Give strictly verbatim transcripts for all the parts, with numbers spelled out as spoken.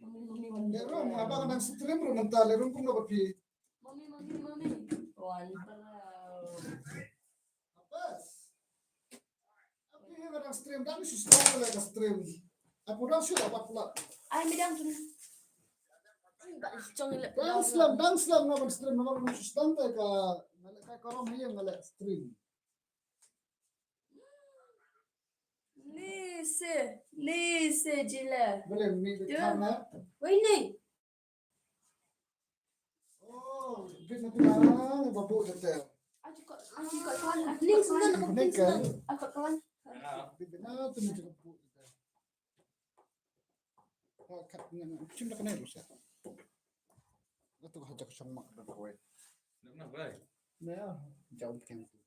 Mami, mami, mami. Lerom, haba nga dang stream ruh mynta, lerom kumno bad phi? Mami, mami, mami. Wah, ni pala. Bas. Phi nga dang stream, dang shu start ka stream. Apu dang shu dapat pula. Ai, mi dang tu. Dang slem, dang slem nga ban stream, namar nga shu start ka, nga leh ka korom hi nga leh stream. Ni se, ni se jile. Boleh mi de kana. Wei ni. Oh, bit na tu na babu de te. Aku kat, aku kat kawan. Ning sendal, aku ning sendal. Aku kat kawan. Bit na tu ni babu de te. Oh, kat ni cuma kena rusak. Itu haja kesang mak dan kawai. Nak nak bai. Ya, jauh pekeng tu.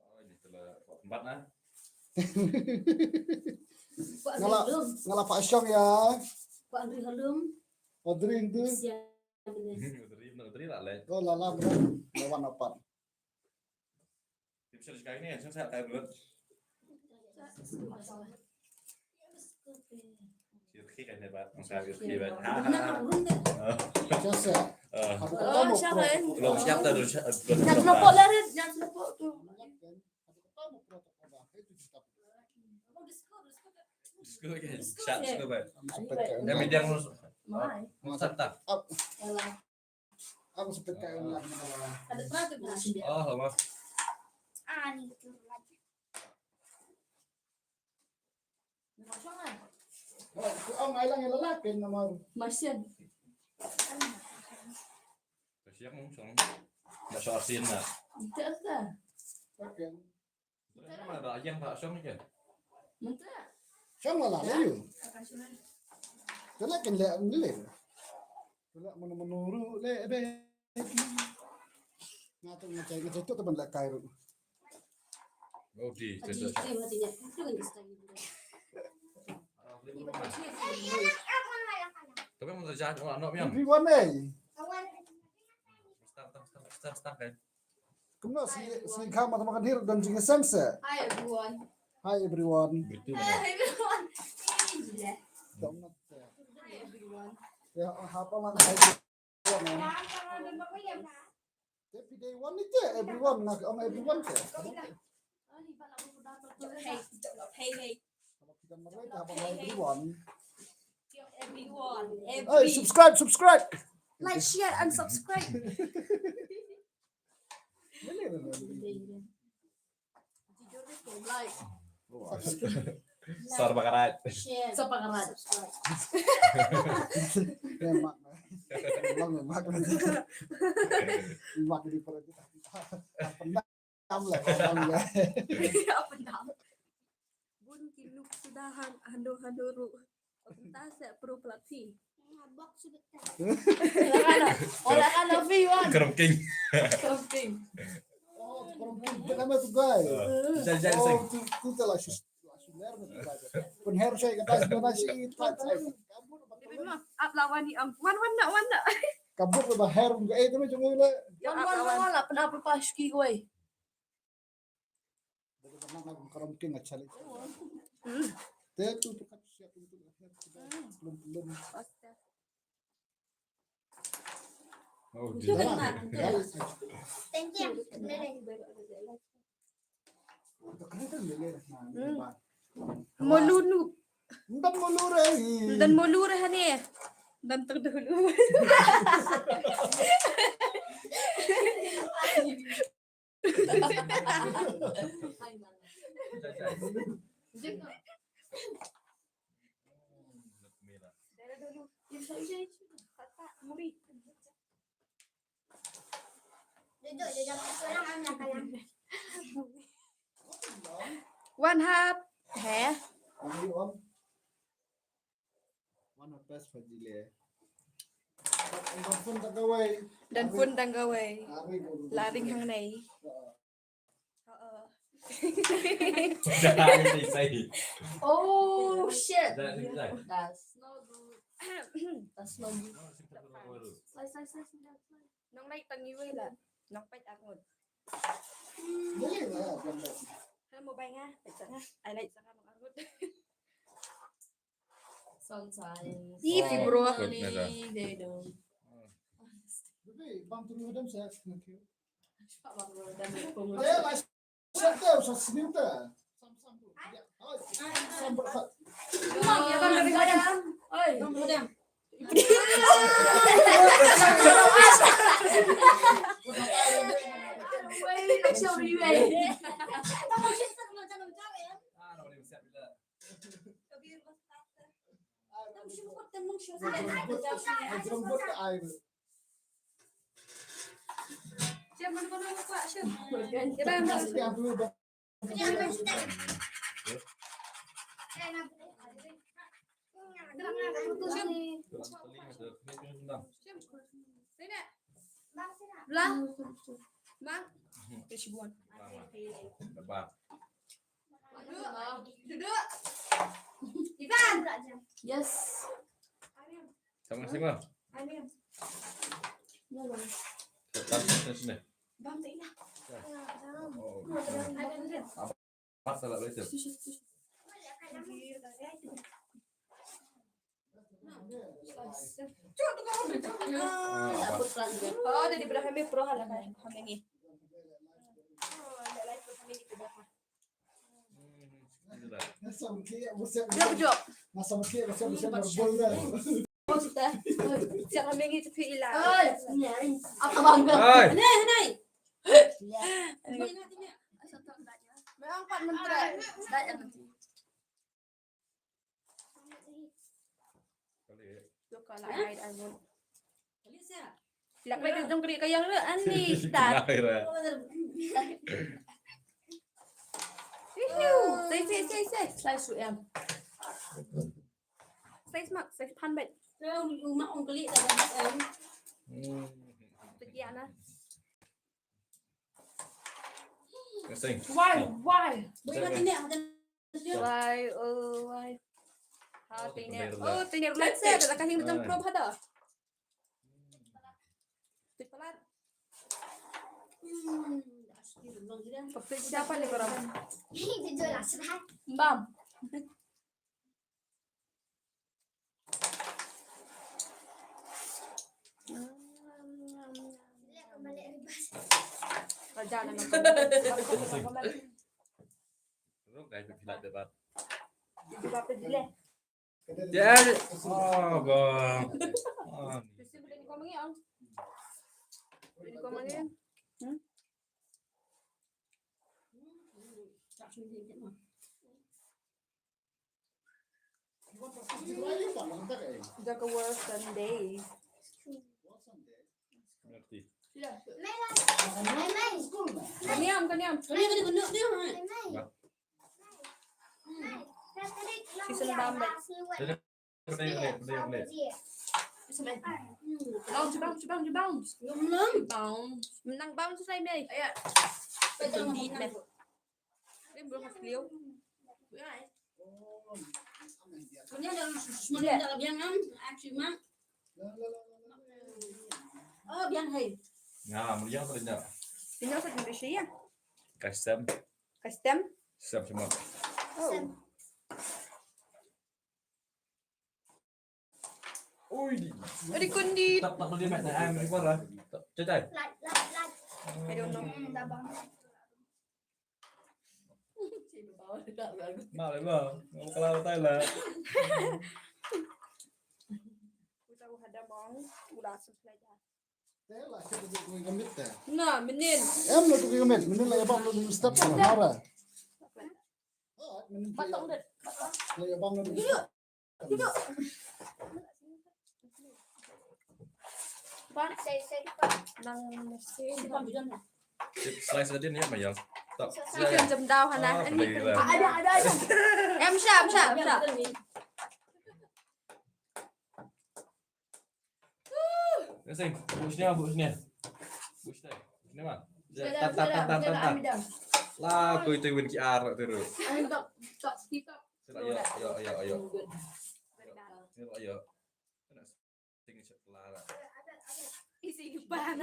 Oh, ini telah empat nah. Ngala, ngala Pak Syong ya. Pak Andri Halum. Pak Andri itu. Siap. Pak Andri, Pak Andri lah leh. Oh, lala berat. Lawan apa? Bisa sekali ni, saya tak buat. Sirki kan hebat, masa sirki hebat. Jasa. Oh, siapa? Belum siap dah, belum siap. Jangan lupa lah, Red. Jangan lupa tu. Scoop kan? Scoop, scoop kan? Yang medium. Mai. Masa tak? Aku sepekai lah. Ada teratur berhasil. Oh, lama. Ah, ni tu lagi. Ku ong ai lang ïa la la ken namar. Marsian. Ka siang mung song. Da sor sin na. Ita ta. Oke. Mana da yang tak song ke? Mentah. Song la la yu. Kena ken le ni le. Kena menuru le be. Nga tu nga cai nga cai tu teman la kai ru. Oh di. Tapi mau terjadi orang nak yang. Everyone eh. Start start start start kan. Kumno si si kha ma tama kan hir don jing sense. Hi everyone. Hi everyone. Betul. Hi everyone. Hi everyone. Ya apa man hi. Happy day one ni te everyone ngak ong everyone te. Hey, hey, hey. Everyone. Everyone. Hey, subscribe, subscribe. Like, share and subscribe. Like. Sar bakarat. Share. Sar bakarat. Subscribe. Memang. Memang memang. Memang di perut. Tam lah, tam lah. Apa tam? Bun ki nuk suda han hando hando ru. Bynta se pro plat phi. Bok sudah. Ora kana fi wan. Kerom king. Kerom king. Oh, kerom king. Kenapa tu guys? Jai jai sing. Tu tu telah sus. Penher saya kata sebenarnya si tak saya. Ap lawan ni ang wan wan nak wan nak. Kabut ba her eh tu cuma le. Wan wan wan lah pernah apa pas ki wei. Bagi pernah nak kerom king acha le. Te tu tu kat siap untuk her belum belum. Oh, di sana. Thank you. Molunu. Dan molure. Dan molure hane. Dan terdahulu. One half. Heh. One half pass fajile. Dan phone tang kawei. Dan phone tang kawei. Laring hangne. Jangan saya. Oh shit. Jangan saya. That's not good. That's not good. Slice, slice, slice, slice. Nong lai tang iwe la. Nong pait angut. Hello mo bai nga. Pait sanga. Ai lai sanga nong angut. Sometimes. Ih, bro. They don't. Bebe, bang tu hadam saya. Bang tu hadam. Blah. Bang. Ke shibuan. Duduk. Duduk. Ivan. Yes. Sama sini, Bang. Tekan sini, sini. Bang, tak ingat. Oh. Apa salah belajar? Oh, dah diberi kami pro hal kan? Kami ni. Dia kejap. Oh, sudah. Siap kami ni tepi ilah. Apa bangga? Hai. Ni, ni. Ni, ni, ni. Memang empat menteri. Dah ya nanti. Wala ai ai. Lak lak jong kri ka yang le ani start. Kira. Ihu. Sai sai sai sai. Sai su em. Sai smak sai pan bet. Mak ong kali ta em. Hmm. Tegiana. Kasing. Why? Why? Boy mati ni ada. Why? Oh why? Ha tiner. Oh tiner. Let's say ada ka hindu jong prob hada. Tipalat. Siapa ni korang? Bam. Raja na. Terus guys, kita debat. Debat dile. Ya, oh, bang. Oh. Terus boleh ni kau mengiang. Boleh ni kau mengiang. Hmm? Jaga work Sunday. Kaniam, kaniam. Season bam bet. Bounce, bounce, bounce, bounce. Bounce. Menang bounce saya mei. Ayo. Betul dit meh. Rim belum liu. Meriah dah, meriah dah biang am, actually mak. Oh, biang hai. Nga meriah pada nya. Tinggal satu Malaysia ya. Custom. Custom. Custom semua. Oh. Oi di. Adi kundi. Tak tak dia mat dah. Am record lah. Cetai. I don't know. Mak le ba. Mau kelar tai lah. Uta u hada mong, u la sum slai dah. Te la ke tu ke mit te. Na, menin. Em la tu ke mit, menin la ya bam la tu step na mara. Oh, menin. Batong det. La ya bam la tu. Slice tadi ni apa ya? Tak. Chicken jam daw hana. Ada ada ada. Em sha em sha em sha. Sing, bu sini, bu sini. Bu sini. Sini mah. Tan tan tan tan tan. Lah, kau itu win Q R tu. Ayo tak tak skip tak. Ayo ayo ayo ayo. Ayo ayo. Isi kepala.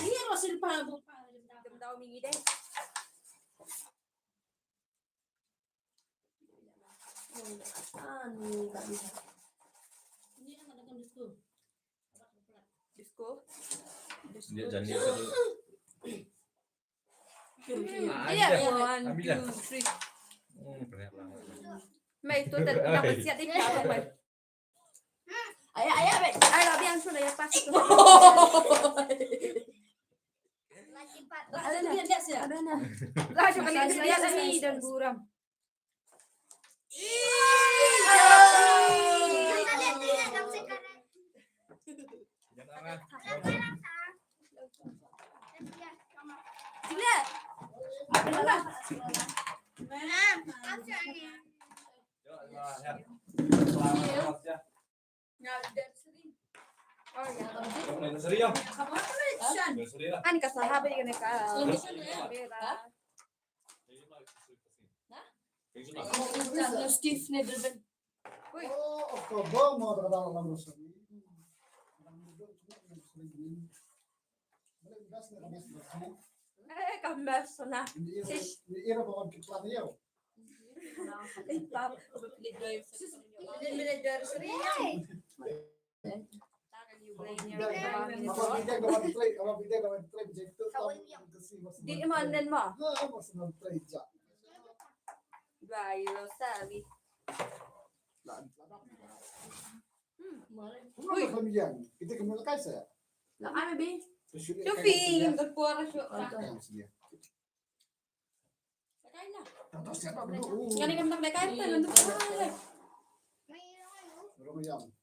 Ini rosil pa bu pa. Jam daw mingi deh. Ah, ni tak bisa. Ini yang ada disco. Disco. Disco. Dia jangan dia tu. Iya, one, two, three. Mai tu tak nak siap di kau mai. Ayah, ayah, baik. Ayah, biar sudah ya pas tu. Ada na. Ada na. Lah, cuba ni dia ni dan buram. Ani ka sahabat ini ka. Steve ni dulu. Ui. Oh, of course. Ba mo ta ka dal lam rosary. Eh, ka mes na. Ni ira ba wan ki plan yo. Eh, pap. Ni mele dar sri. Di mana nen ma? Dua euro sehari. Ui. Kita kena lekai saya. Lah, ada bi. Shufi, yang terkuar shufi. Lekai na. Kan ni kan lekai, kan tu. Yang.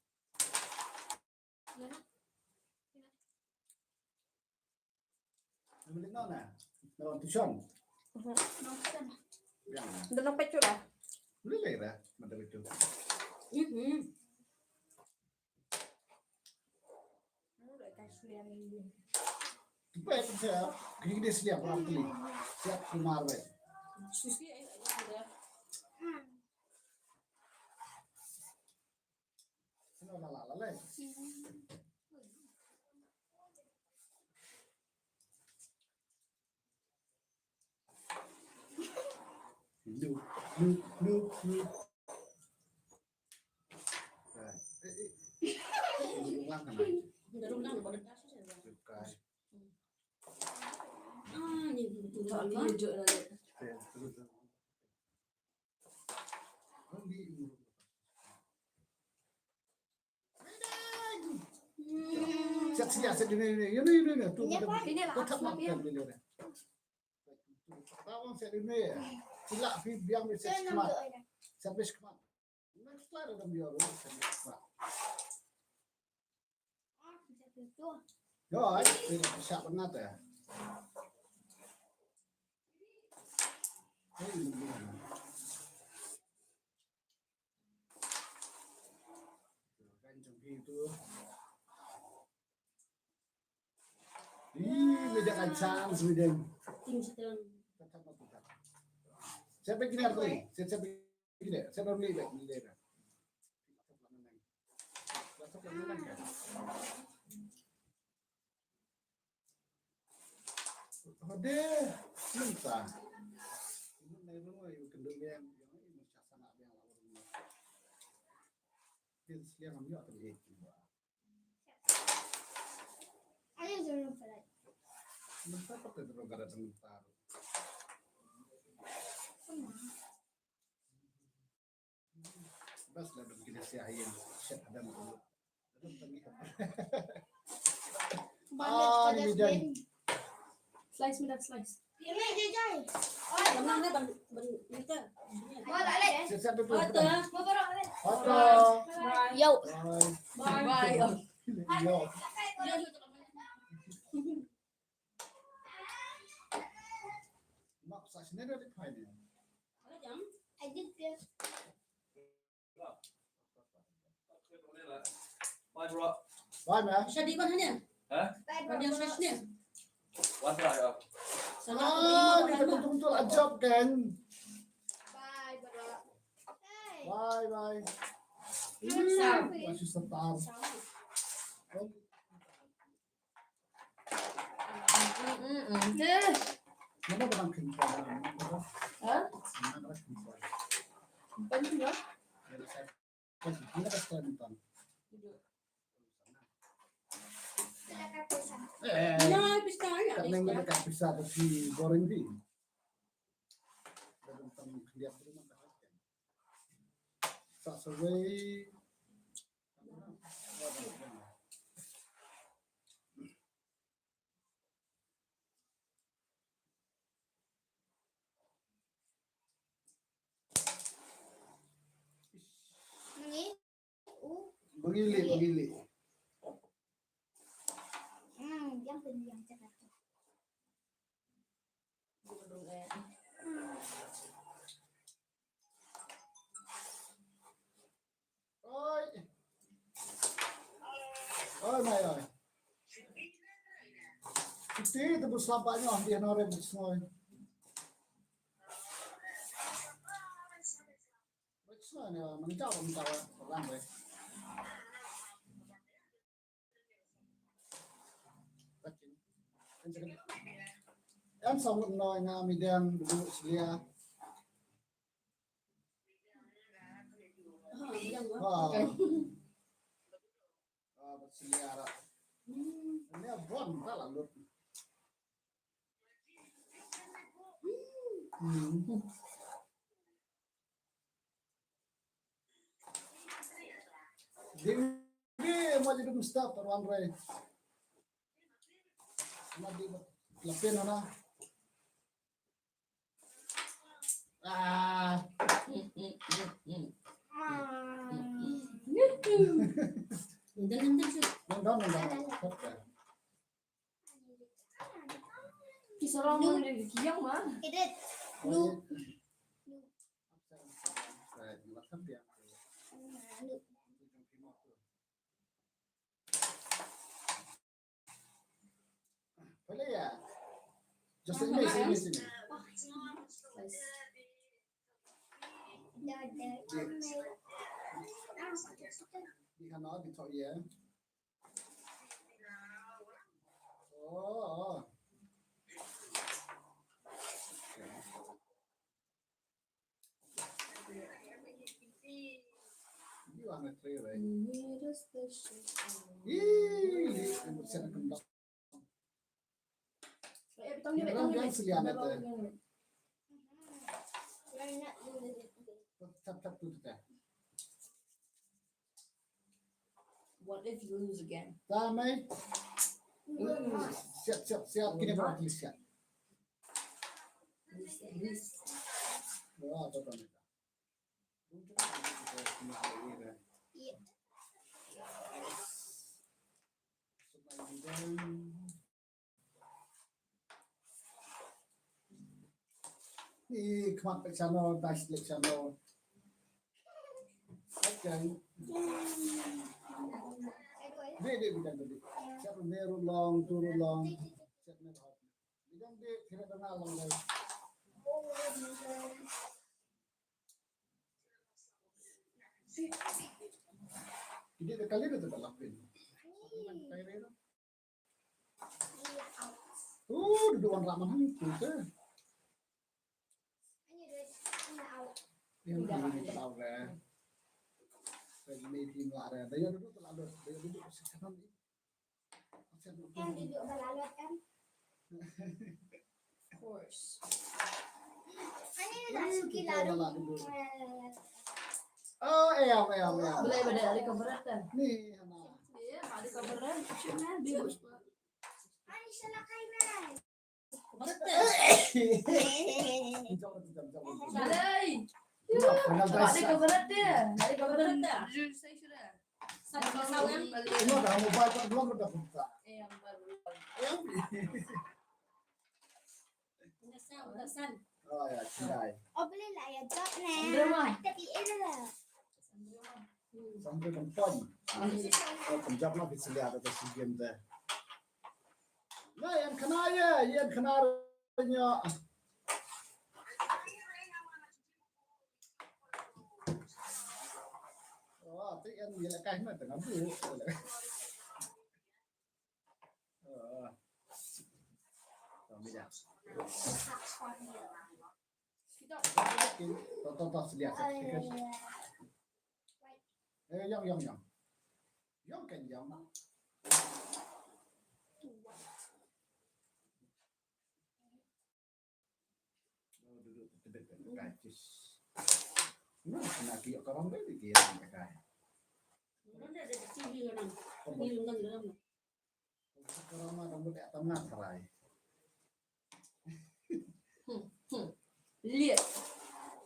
Yang balik mana? Dalam tuition. Yang. Dalam pecut dah. Boleh lah dah, mata pecut. Mhm. Tupai pun saya, gini dia siap berarti. Siap kemar weh. Susi ai ai sudah. Sino la la la le. Lu, lu, lu, lu. Eh, eh, eh. Lu lang kan? Lu lang, lu lang. Sukai. Ah, ni betul. Tak tunjuk lagi. Eh, betul, betul. Siap, siap, siap, ni, ni, ni, ni, ni, ni, tu, ini tu, apa? Ini lah, tu, tak apa, makan dia. Bawang siap ni. Sila, pi, biang, siap, siap. Siap, siap. Next slide, ada biar, siap, siap. Yo, ai, siap, siap, bangat ya. Ih, meja kancang, semedeng. Siapa kini aku? Siapa, siapa kini? Siapa beli, beli, beli. Hade, cinta. Ini nai rumah yu kendu biang, yu ni mesti sana biang lawan rumah. Dia siang ambil atau dia cuba. Ayo, jangan lupa like. Masa pakai terus kada sebentar. Bas lah dong kita siahin. Siap ada mau. Ada tadi. Ah, ini dan. Slice, madam, slice. Ini, Jai, Jai. Oh, mana ni, bang, bang, ni ke? Siap, siap, betul, betul. Foto. Foto. Yo. Bye. Bye. Yo. Mak sa sini dah dipakai ni. Ada jam? I did this. Bye, bro. Bye, man. Shadi ban hanya? Ha? Bye, bro. Ban yang fresh ni? Wan try, ya. Ah, ni betul-betul ajab kan? Bye, bro. Hey. Bye, bye. Sawi. Masih setar. Sawi. Mana barang kentang? Ha? Mana barang kentang? Kentang juga? Mana barang kentang? Eh, ya, pista ya. Kat neng pista. Kat pista tu si goreng di. Sa sawei. Ni, u. Bengili, bengili. Hmm, yang penting yang cakap tu. Oi. Oi, mai, oi. Iti tu bu slap ba nyoh di hano re bu snoi. Bu snoi ne, mengejau mengejau lang re. Em sa mut noi nga midang dulu selia. Ha. Ha, selia ra. Ini abon ta la lut. Hmm. Ding Ri, mo jadi mustap ruan rai. Sama di lapin ana. Ah. Ki sarong man de ki yang ma. Ki dei. Pele ya. Just ini, sini, sini. Di hana, di tok ya. Oh, oh. Ih, ih, ih, ih, ih. Tap, tap, tu, tu, tu. What if you lose again? Damai. Siap, siap, siap. Kini berarti siap. Lose, lose. Wah, apa, apa, apa. Ih, khmat pek channel, dash lek channel. Okay. Dek, dek, bidang, dek. Siap, ne ru long, tu ru long. Siap, ne ru. Bidang, dek, kira tengah long, dek. Dek, dek, kali dek, dek, lapin. Uh, duduk wan raman hang tu ke. Yang ni tak tahu ke. Saya ni tim lah ada. Dia duduk tak ada. Dia duduk sekarang ni. Kan duduk berlalut kan? Of course. Ani nak suki lalu. Oh, eh, apa, eh, apa, eh, apa. Boleh, boleh, ada kabar kan? Ni, Hana. Iya, ada kabar kan? Sini, di bos. Ani salah kai man. Balai. Balai ka barat dia. Balai ka barat dia. Jujur saya sudah. Sama-sama yang balik. Ini dah mobile tak belum dah buka. Eh, yang baru. Yang. Pesan, pesan. Oh ya, cidai. Oh, boleh lah ya, jawab ni. Sama. Tapi eh dah lah. Sampai tempat. Oh, penjap lah kita lihat atas game deh. Nah, yang kena ya, yang kena nya. Oh, tu yang dia lekas mah tengah bu. Oh. Kami dah. Kita. Tonton, tonton, sedia. Eh, yang, yang, yang. Yang kan yang. Oh, duduk tebet kat kai. Cis. Nah, kena kiok karang deh, dia kiok kat kai. Mana ada di sini orang. Ini lengan dalam. Karang mah kamu tak tamat, Rai. Hmm, hmm. Lihat.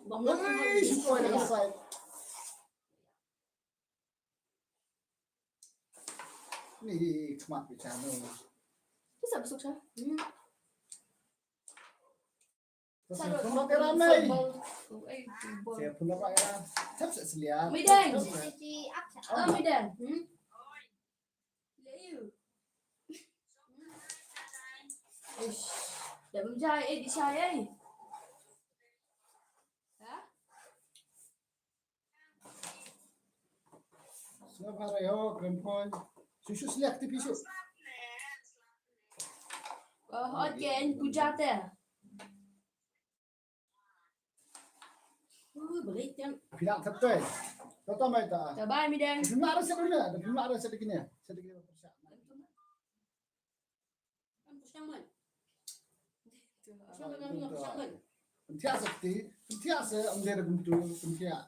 Bang, hei, semua yang side. Ni khmat bicara. Tu siapa suksa? Hmm. Terus yang khmat ramai. Saya pun apa ya? Tap selia. Midang. Ah, Midang. Hmm. Ish. Dah menjai, eh, di saya, eh. Ha? Sngap ha rai ho, kren khoi. Shu shu sliak tipi shu. Oh, okay, en puja te. Uh, balik tiang. Phi lah thep toi. Toto mai ta. Ta bai Midang. Phi lah rasa dulu. Phi lah rasa dulu kini. Rasa dulu kini. Kan pushang man. Pushang man, pushang man. Pyntiah sa kti, pyntiah sa, ym dei da kumtu, pyntiah.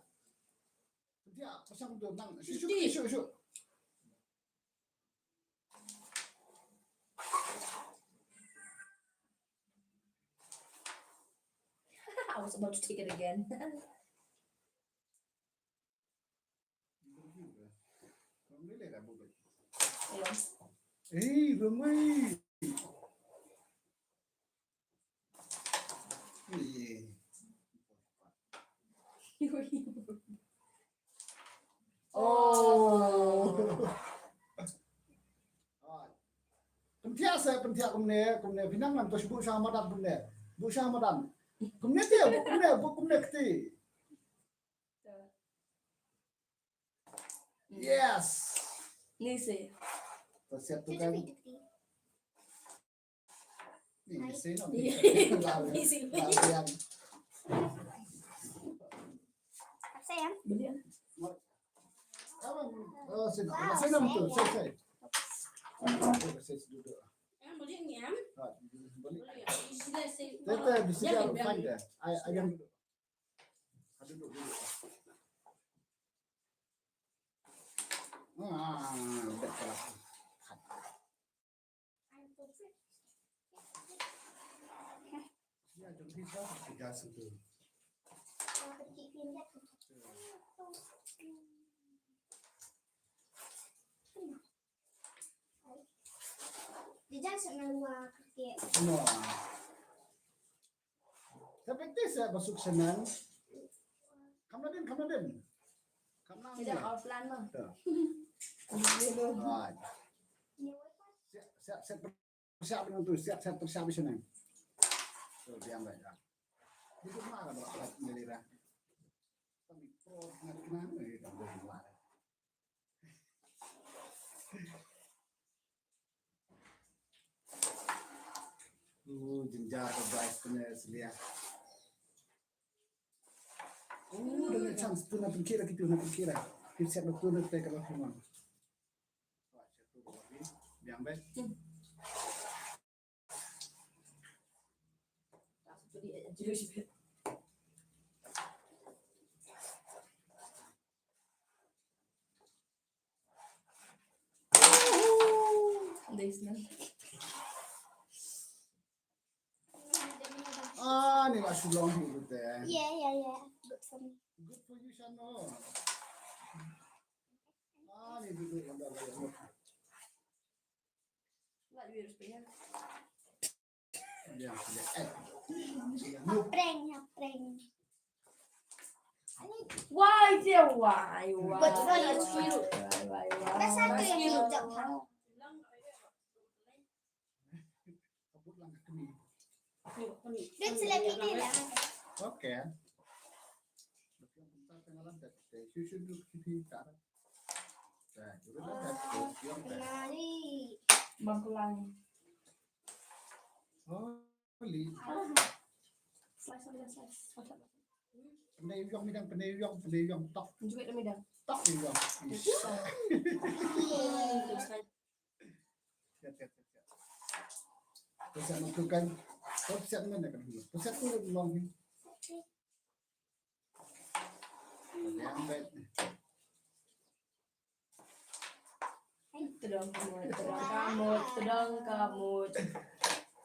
Pyntiah, pushang kumtu, nang, shu, shu, shu, shu. I was about to take it again. Ei, rung ei. Oh. Pynthiah sa, pynthiah kumne, kumne. Pynang ngan to shu buh sha madan kumne. Buh sha madan. Kumne te, buh kumne, buh kumne kti. Yes. Ni se. To siap tu kan. Ni se no. Ni se. Apa sayang? Beli. Oh, sini. Sini tu, sini. Sini duduk. Yang beli ni, em? Ha, beli. Tete, di sini ada fine dah. Ay, ayam duduk. Duduk, duduk. Ah, udah kelar. Ya, jom kita tiga situ. Dia jangan sok ngeluar kaki. Wah. Tapi ti sa basuk senang. Kam nadin, kam nadin. Kam nadin. Tidak offline mah. Siap, siap, siap. Siap dengan tu, siap, siap, siap di sana. Tu, diam baik dah. Duduk mana kalau alat nyelera. Kami pro nak kenal ni, tak boleh keluar. Oh, jenjar ka Bryce kena selia. Oh, dengan chance tu nak pengkira kita, nak pengkira. Kita siap betul nak try kalau semua. Biang baik. Ah, ni lah shu long hi tu teh. Yeah, yeah, yeah. Good for me. Good for you, Shano. Ah, ni duduk lambat lagi. What you experience? Prank, ya, prank. Why dia, why, why? But why you cute? Why, why, why? That's how you cute. Dia celebrity lah. Okay. Bangkulang. Oh, li. Slice, slice, slice. Pandai ujong midang, pandai ujong, pandai ujong tok. Juga dah midang. Tok ujong. Siap, siap, siap, siap. Siap, siap, siap. Siap, siap, siap. Tedong kamut, tedong kamut, tedong kamut.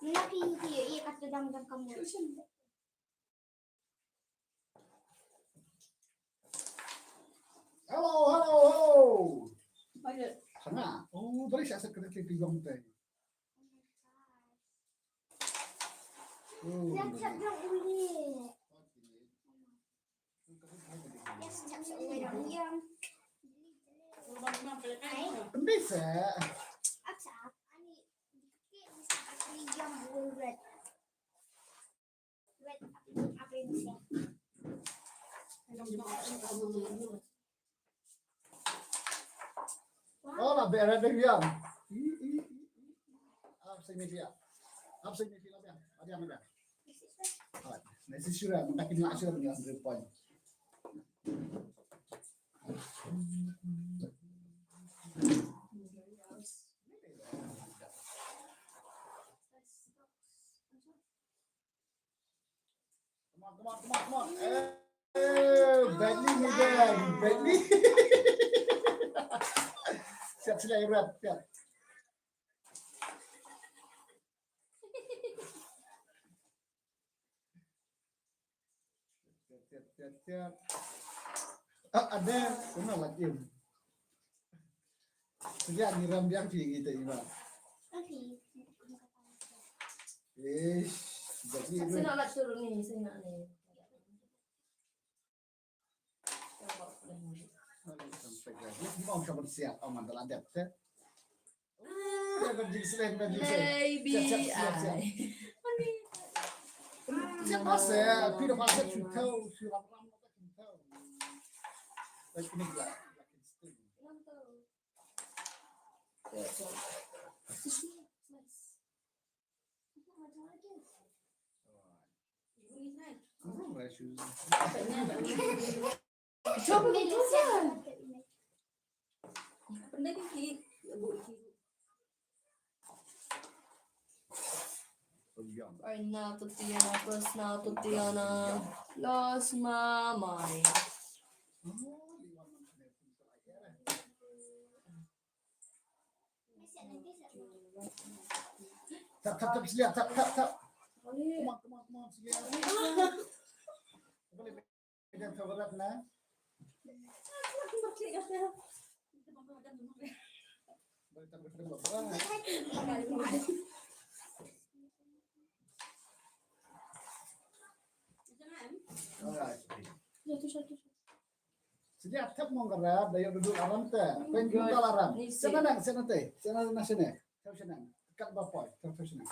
Laki, iya, iya, kat tedong, tedong kamut. Hello, hello, hello. Sana. Oh, bari siap kena klik ujong tu. Siap, siap, dong, uli. Yes, siap, siap, uli, dong, yang. Bisa. Apa, siap? Ani, dikit, bisa, uli, yang, uli, red. Red, apa, apa yang bisa? Oh, la bera de biang. Ap sing ni dia. Ap sing ni dia biang. Ada yang ada. Nasi sura, mungkin nak sura dengan three point. Come on, come on, come on, come on. Eh, eh, badly ni, badly. Siap, siap, rap, siap. Siap, siap, siap, siap. Ah, ada, kena lagi. Biang, ngiram biang phi ngi te i ba. Ish, jadi. Sina la turun ni, sina ni. Maybe I. Siap, siap, siap, siap. Siap, siap, siap. Aina Tatiana, Krishna Tatiana, lost my mind. Tap, tap, tap, Celia, tap, tap, tap. Come on, come on, come on, Celia. Kita cover up na. Alright. Sidi atap mong kara, da ïoh duduk aram te. Pen kita aram. Sana nang, sana te. Sana nang sana. Tau sana. Kat ba poi. Tau, tau sana.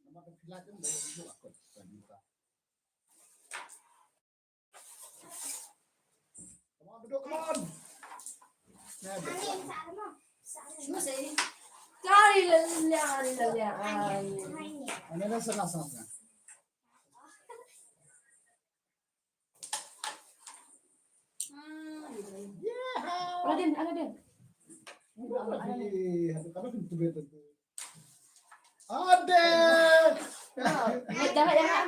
Nama da pilat kan da ïoh duduk akut. Pen kita. Come on, duduk, come on. Nah, duduk. Kari la la la la. Ani dah sana, sana, sana. Aladin, Aladin. Ade. Jangan, jangan.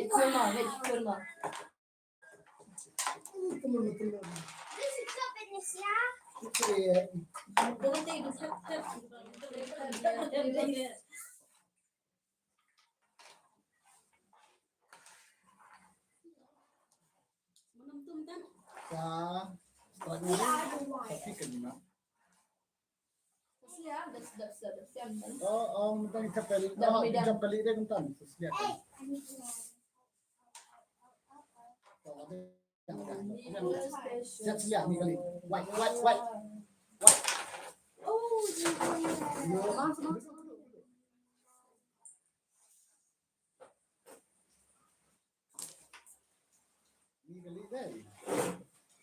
Kurma, kurma. Sa, sa, sa, sa, Oh, oh, mentang kita beli. Oh, kita beli dia mentang. Sesuai kan. Siap, siap, ni kali. Wait, wait, wait. Wait. Ni kali dai.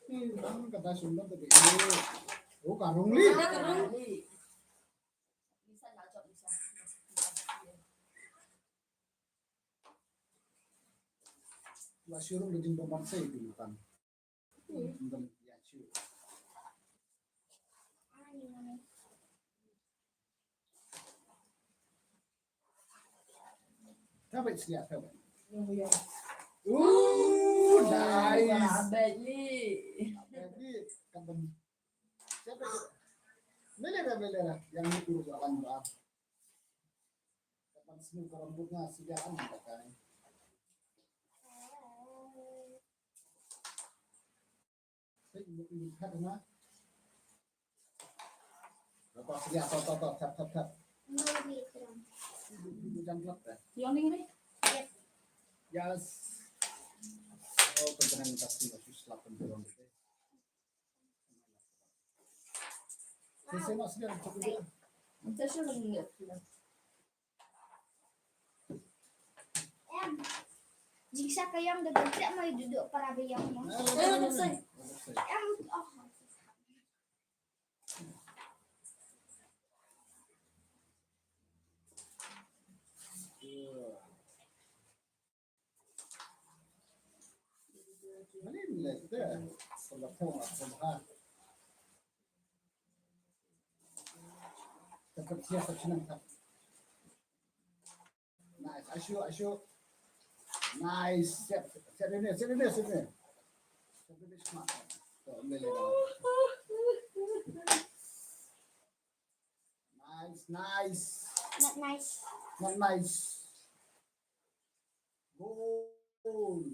Ni bang kata sundang tapi ini. Oh, karung li. Wa shirung da jingdon ban sei tu kan. Tabe siap tabe. Ooh, nice. Abet ni. Abet ni, kaban. Siapa tu? Mele dah, mele dah. Yang itu jalan dah. Kaban sini orang bunga siap kan pakai. Yes. Oh, kebetulan kasih aku selatan belum. Sisi mas dia cukup dia. Jingsa ka ïong da dok ma duduk para ba ïong ma. Em, oh. Nice. Ashu, ashu. Nice. Siap, siap, siap, siap, siap. Nice, nice. Not nice. Not nice. Goal.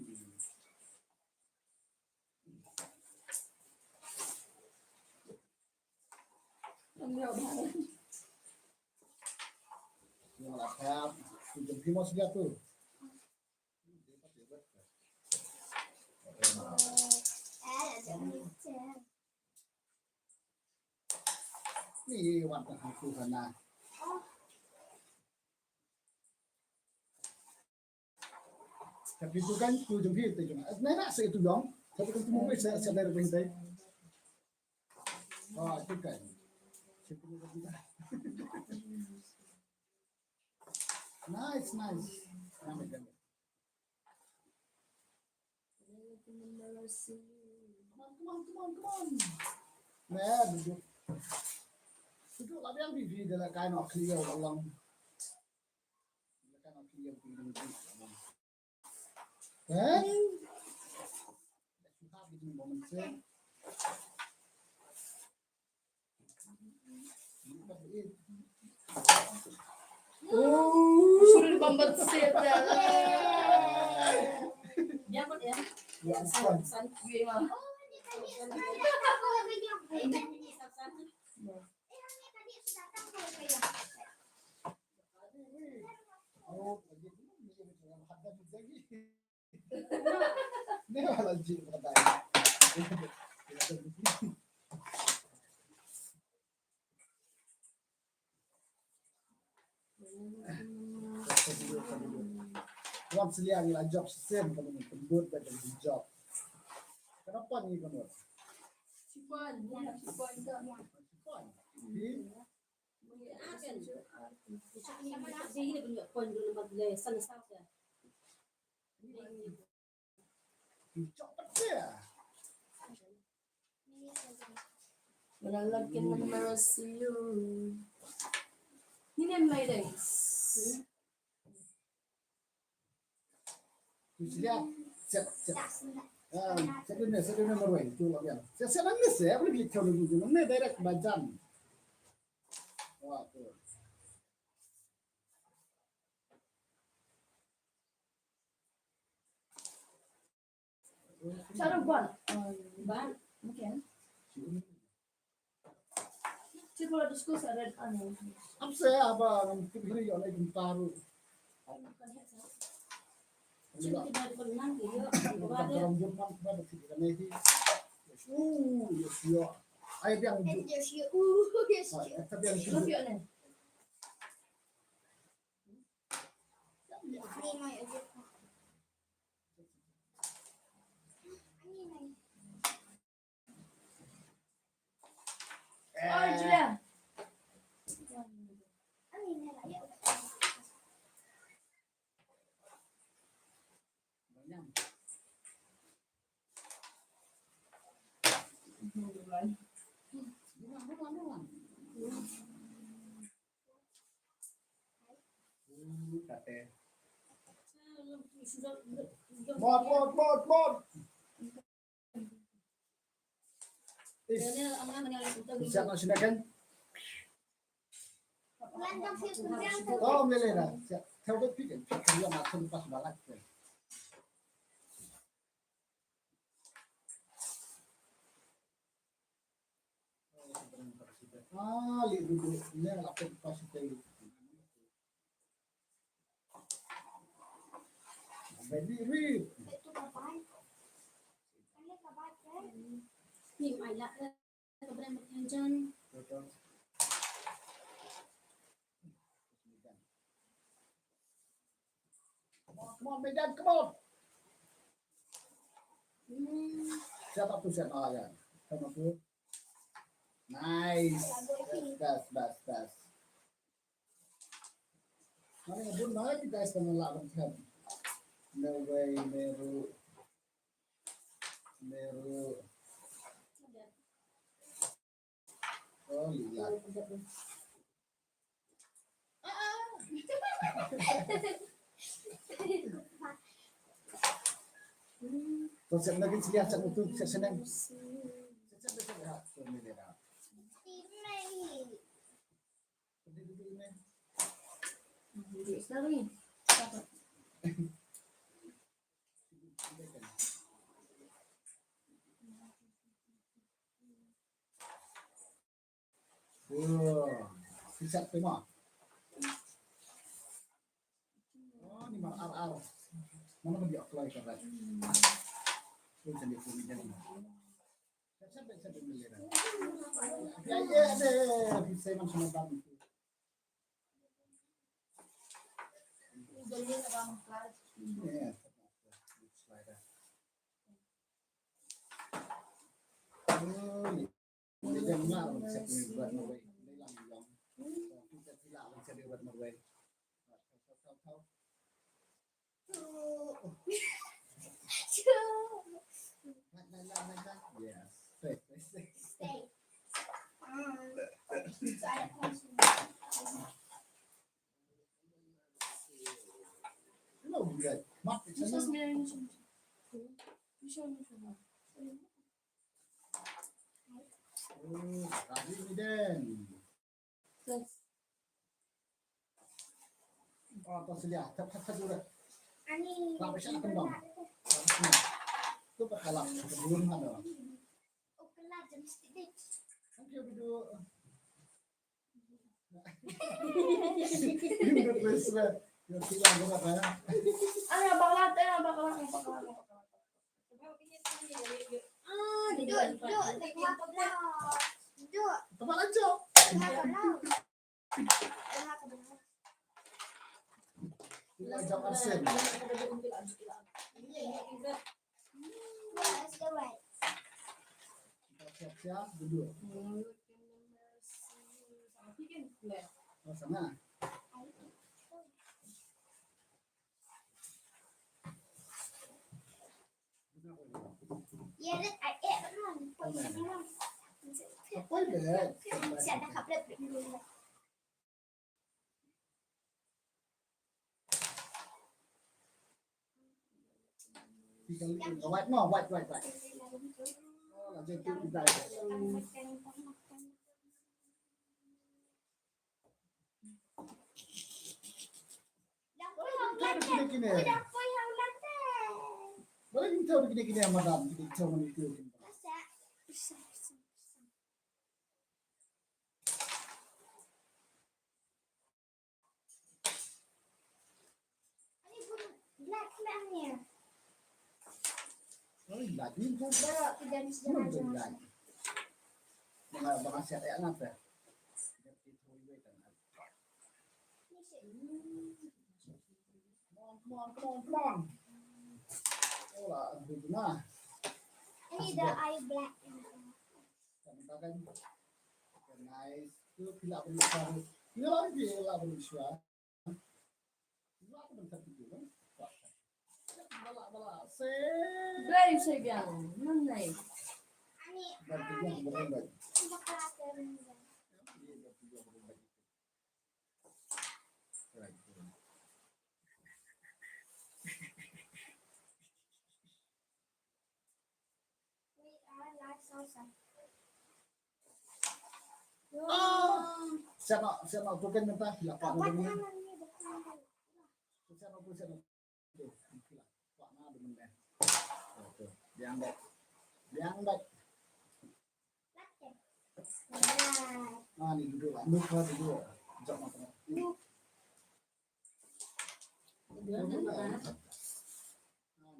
Ïa la khap. Tu jong phi mo sbia tu. Ni wan ta ha tu hana. Tapi tu kan tu jong phi tu jong. Nai na se tu jong. Tapi kan tu mo se se dari phi tai. Oh, tu kan. Nice, nice. Come on, come on, come on, come on. Nè, duduk. Duduk lah biang phi phi, da la kai noh clear la long. Da la kai noh clear phi duduk la long. Kan? Suruh bambat setan. Dia kot ya. Ya, san, san gue mah. Wan sliang la job shisien ka long pynbud ba dang job. Ka na pon ngi ka mut. Shipon, ya, shipon ka. Shipon. Hi. Mana lagi mana mercy you. Ini yang lain deh. Siap, siap, siap. Ah, siap dulu, siap dulu, Marwei. Tu lah, ya. Siap, siap, nangis, ya. Apa lagi kau lagi? Nangis direct bajan. Wah, tu. Shahrukh Khan. Ban. Okay. Cik, kalau diskus ada aneh. Apa saya, apa, kita pilih yang lain, taruh. Oi, Julia. Mot, mot, mot, mot. Siap, silakan. Oh, mele na. Siap. Tahu betul kan? Dia makan pas banget. Ah, li duduk ni lah pas itu. Baby, read. Ni mai lah. Come on, come on, Megan, come on. Hmm. Siapa tu, siapa ya? Siapa tu? Nice. Best, best, best. Mana yang pun mana kita istilah lawan kan? No way, Meru. Meru. Oh, iya. To siap lagi siliah siap utuh siap senang. Siap siap siap siap. Sorry. Oh, siksat tema. Oh, ni mar ar ar. Mana ka biak kloi ka rat. Ini jadi pun jadi. Siksat, siksat dulu ya. Ya, ya, deh. Bisa man sama bang. Yes. Stay, stay, stay. Stay. Um, so I have a question. Hello, good. Mat, this is me. This one, this one. Oh, tadi ni den. Yes. Oh, tak sedia. Tak, tak, tak, tak. Ani. Tak, tak, tak, tak. Tu pakalap. Belum ada. Oh, kelab je mesti deh. Okey, duduk. Ayo, bakla, ayo, bakla, bakla, bakla. Ah, duduk, duduk, duduk. Duduk. Tempat lanjut. Bakla. Bakla. Jam absen. Siap-siap, duduk. Oh, sana. White, no, white, white, white. Oi, la din tu ba. Mun tu la. Banga, banga siat ya ngapa? Come on, come on, come on, come on. Oh, la, aduh, nah. Ini dah eye black. Kan, kan. Nice. Tu pila beli baru. Pila lagi, pila beli suara. Blei se biang. Nun nei. Siapa, siapa bukan mentah, siapa bukan mentah. Siapa bukan, siapa bukan. Biang baik. Biang baik. Ah, ni duduk lah. Nuk lah duduk. Jom makan. Ah,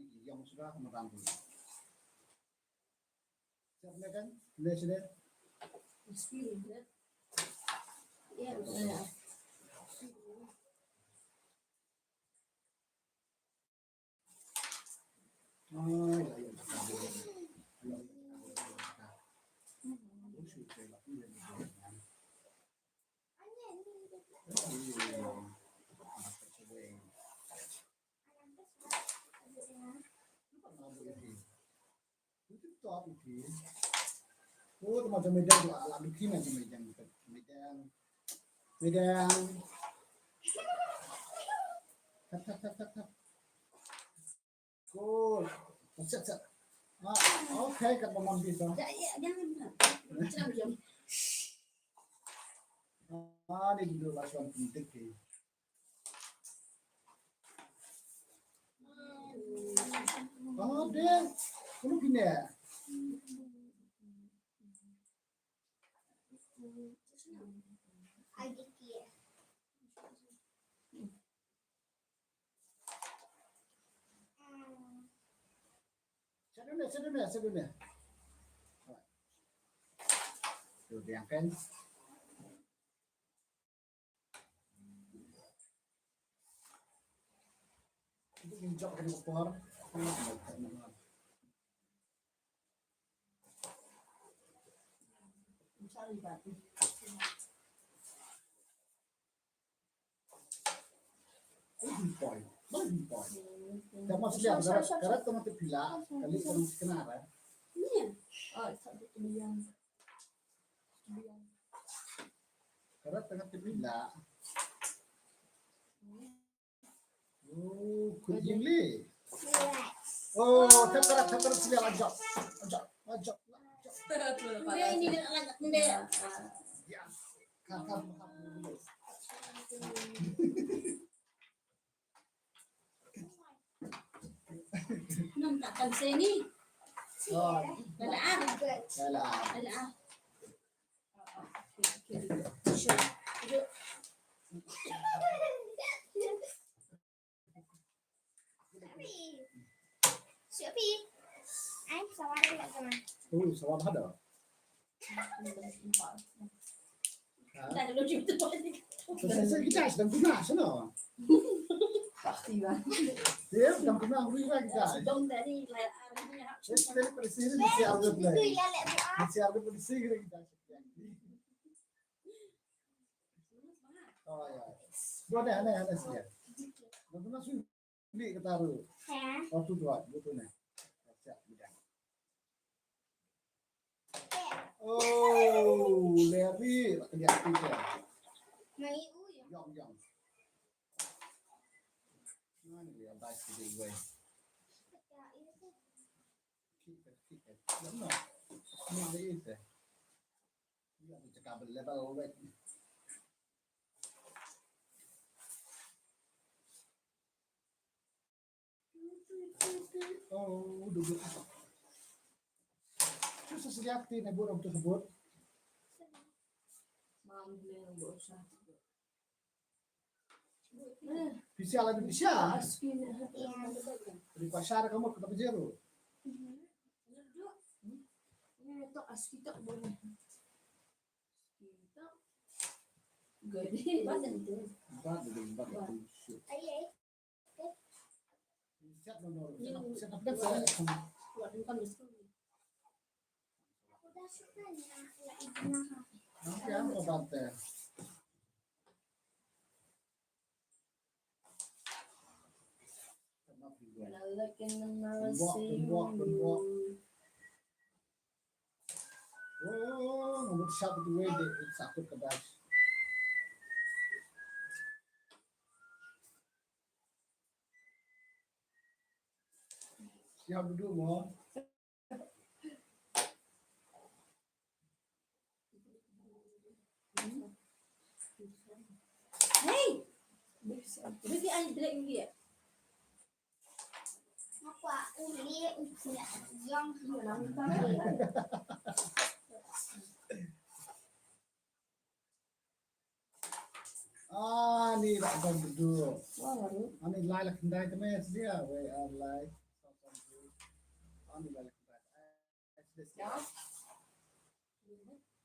ni yang sudah makan dulu. Siap, kan? Boleh sudah. Ya, ya. Itu top itu. Oh, teman-teman, medan tu, alam itu, macam medan, medan. Medan. Tap, tap, tap, tap, tap. Cool. Set, set. Ah, okay, kat Mamon bisa. Ya, ya, jangan, jangan. Macam jam. Ah, ni dulu lah, suan penting, okay. Ah, deh. Kamu gini ya? Sha dune, sha dune, sha dune. Tu dia kan. Itu jok ke por. Poi, poi. Tama sila, karat, karat tama te pila, kali tama sekenara. Iya. Oh, satu tu yang. Karat tama te pila. Oh, kut jingli. Oh, tap karat, tap karat sila, ajak. Ajak, ajak. Dia ini dia anak dia. Ya. Kakak. Nampak kan sini. Oh. Dalam. Dalam. Dalam. Okay, okay. Sure. Duduk. Siapa? Ai, sawar tak sama. Oh, sawar ada. Dah dulu cerita. Kita sedang guna sana. Pasti lah. Dia sedang guna, kita. Sedang dari. Kita dari pada sini, kita ada. Kita ada pada sini, kita. Oh ya. Dua deh, aneh, aneh sih ya. Dua deh, aneh sih. Ni kata tu. Satu, dua, dua tu ni. Siap, bidang. Oh, Larry, tak kerja apa dia. Mai u ya. Yang, yang. Mana dia baik dia gue. Keep it, keep it. Yang mana? Mana dia? Ïa, cakap level wet. Oh, duduk. Terus sejati ni buat untuk sebut. Mam beli buat usaha. Pisa lah pisa. Di pasar kamu kena pejero. Ini tu aski tak boleh. Aski tak. Gede. Empat tu, empat tu. Siap nomor. Siap, siap, siap. Buat bukan mesti. Nanti apa bate? Tembok, tembok, tembok. Oh, ngut sap tu wei dek sakut kedas. Siap duduk mo. Hey! Bagi ai break ni dia. Apa uli usia yang hilang tadi? Ah, ni lah kau duduk. Ani lai lah kendai kena sedia. Wei, ah, lai. Ani lai lah kendai.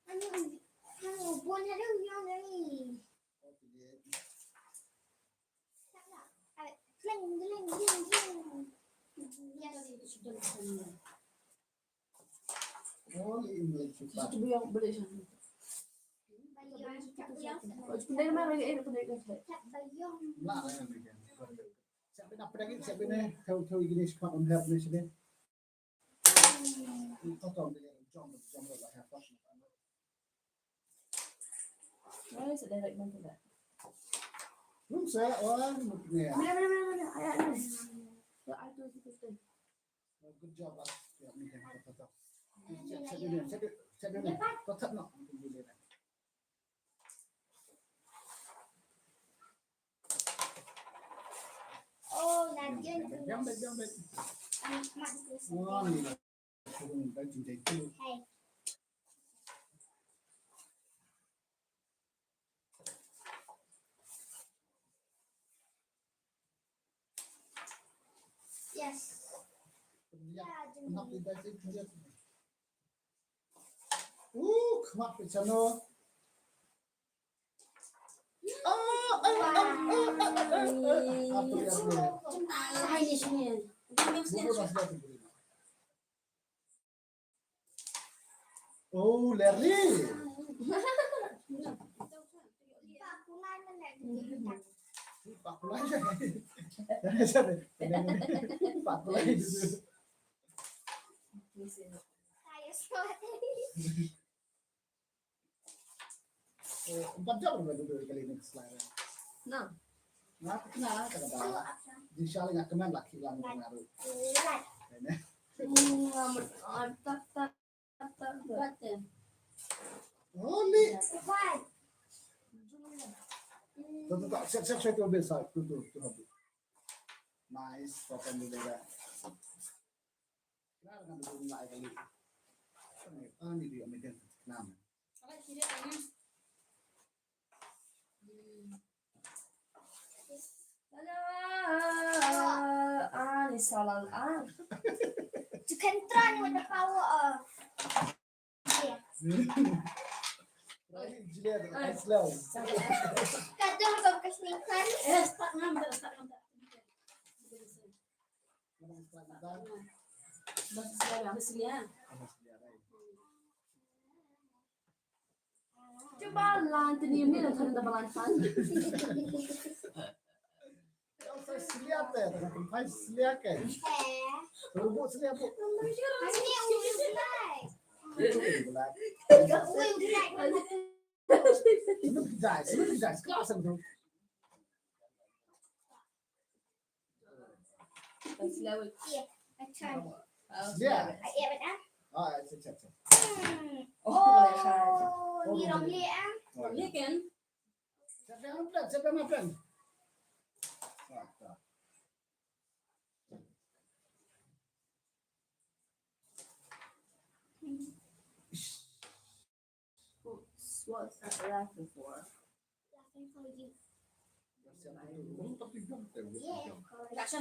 Ani, ani, bon ada yang ni. Oh, dia. Tak nak. Ai, jeng, jeng, jeng, jeng. Ya, sudah. Oh, ini lagi cepat. Cuba yang boleh sana. Bayang, tak bayang. Oh, sebentar, Mak, lagi, eh, kena, kena. Tak bayang. Lah, lah, yang lagi. Siapa nak pergi, siapa ni? Tahu, tahu gini, cepat, Om, lihat ni sini. Tahu, tahu, dia jom, jom, lah, ya, pas. Why is it direct number that? Belum saya, oh, ni. Mana, mana, mana, mana? Ayat ni. Ayat tu, tu, tu. Good job, ah. Ya, ni, ya, tak, tak, tak. Siap, siap dulu, siap dulu, siap dulu. Tetap nak. Oh, dah dia tu. Jam, jam, jam. Anak mak tu. Oh, ni lah. Turun dah cinta itu. Hai. Yes. Pynïap, pynïap ïa ka jingïap. Uh, khmat phi chano. Ah, ah, ah, ah, ah, ah, ah. Apa dia tu? Ai, ni sini. Buku dah sudah tu. Oh, Larry. Pakulan. Pakulan. Eh, empat jam udah duduk kali ni keselai. Nah. Nah, aku kenal lah, kata dah. Di Charlie nak kenal laki lang dengan Aru. Ini. Hmm, amat, amat, tak, tak, tak, tak, tak, ya. Oh, ni. Tuh, tuh, tuh, siap, siap, siap, tuh, biasa. Tuh, tuh, tuh, tuh. Nice, papan dulu dah. Klar kan dulu mulai kali. Kan ni, ah, ni dia megang. Enam. Hello. Ah, ni salah, ah. You can turn with the power of. Yeah. Right, Juliet, slow. Kadang kau kasih kan? Eh, start ngam, start ngam. Cuba lan tini ni lah kan dah balan tan. Kau sai selia te, kau sai selia ke? Kau buat selia, buat. Ini udah mulai. Udah mulai. Sebelum kita, sebelum kita, kelas tu. Selia. Selia. Ah, ya, betul. Ah, siap, siap, siap. Hmm. Oh, ni rong lia, ah. Rong lia kan? Siapa yang makan? Siapa yang makan? Ah, tak. What's that left for? That's for you. Yeah, correct.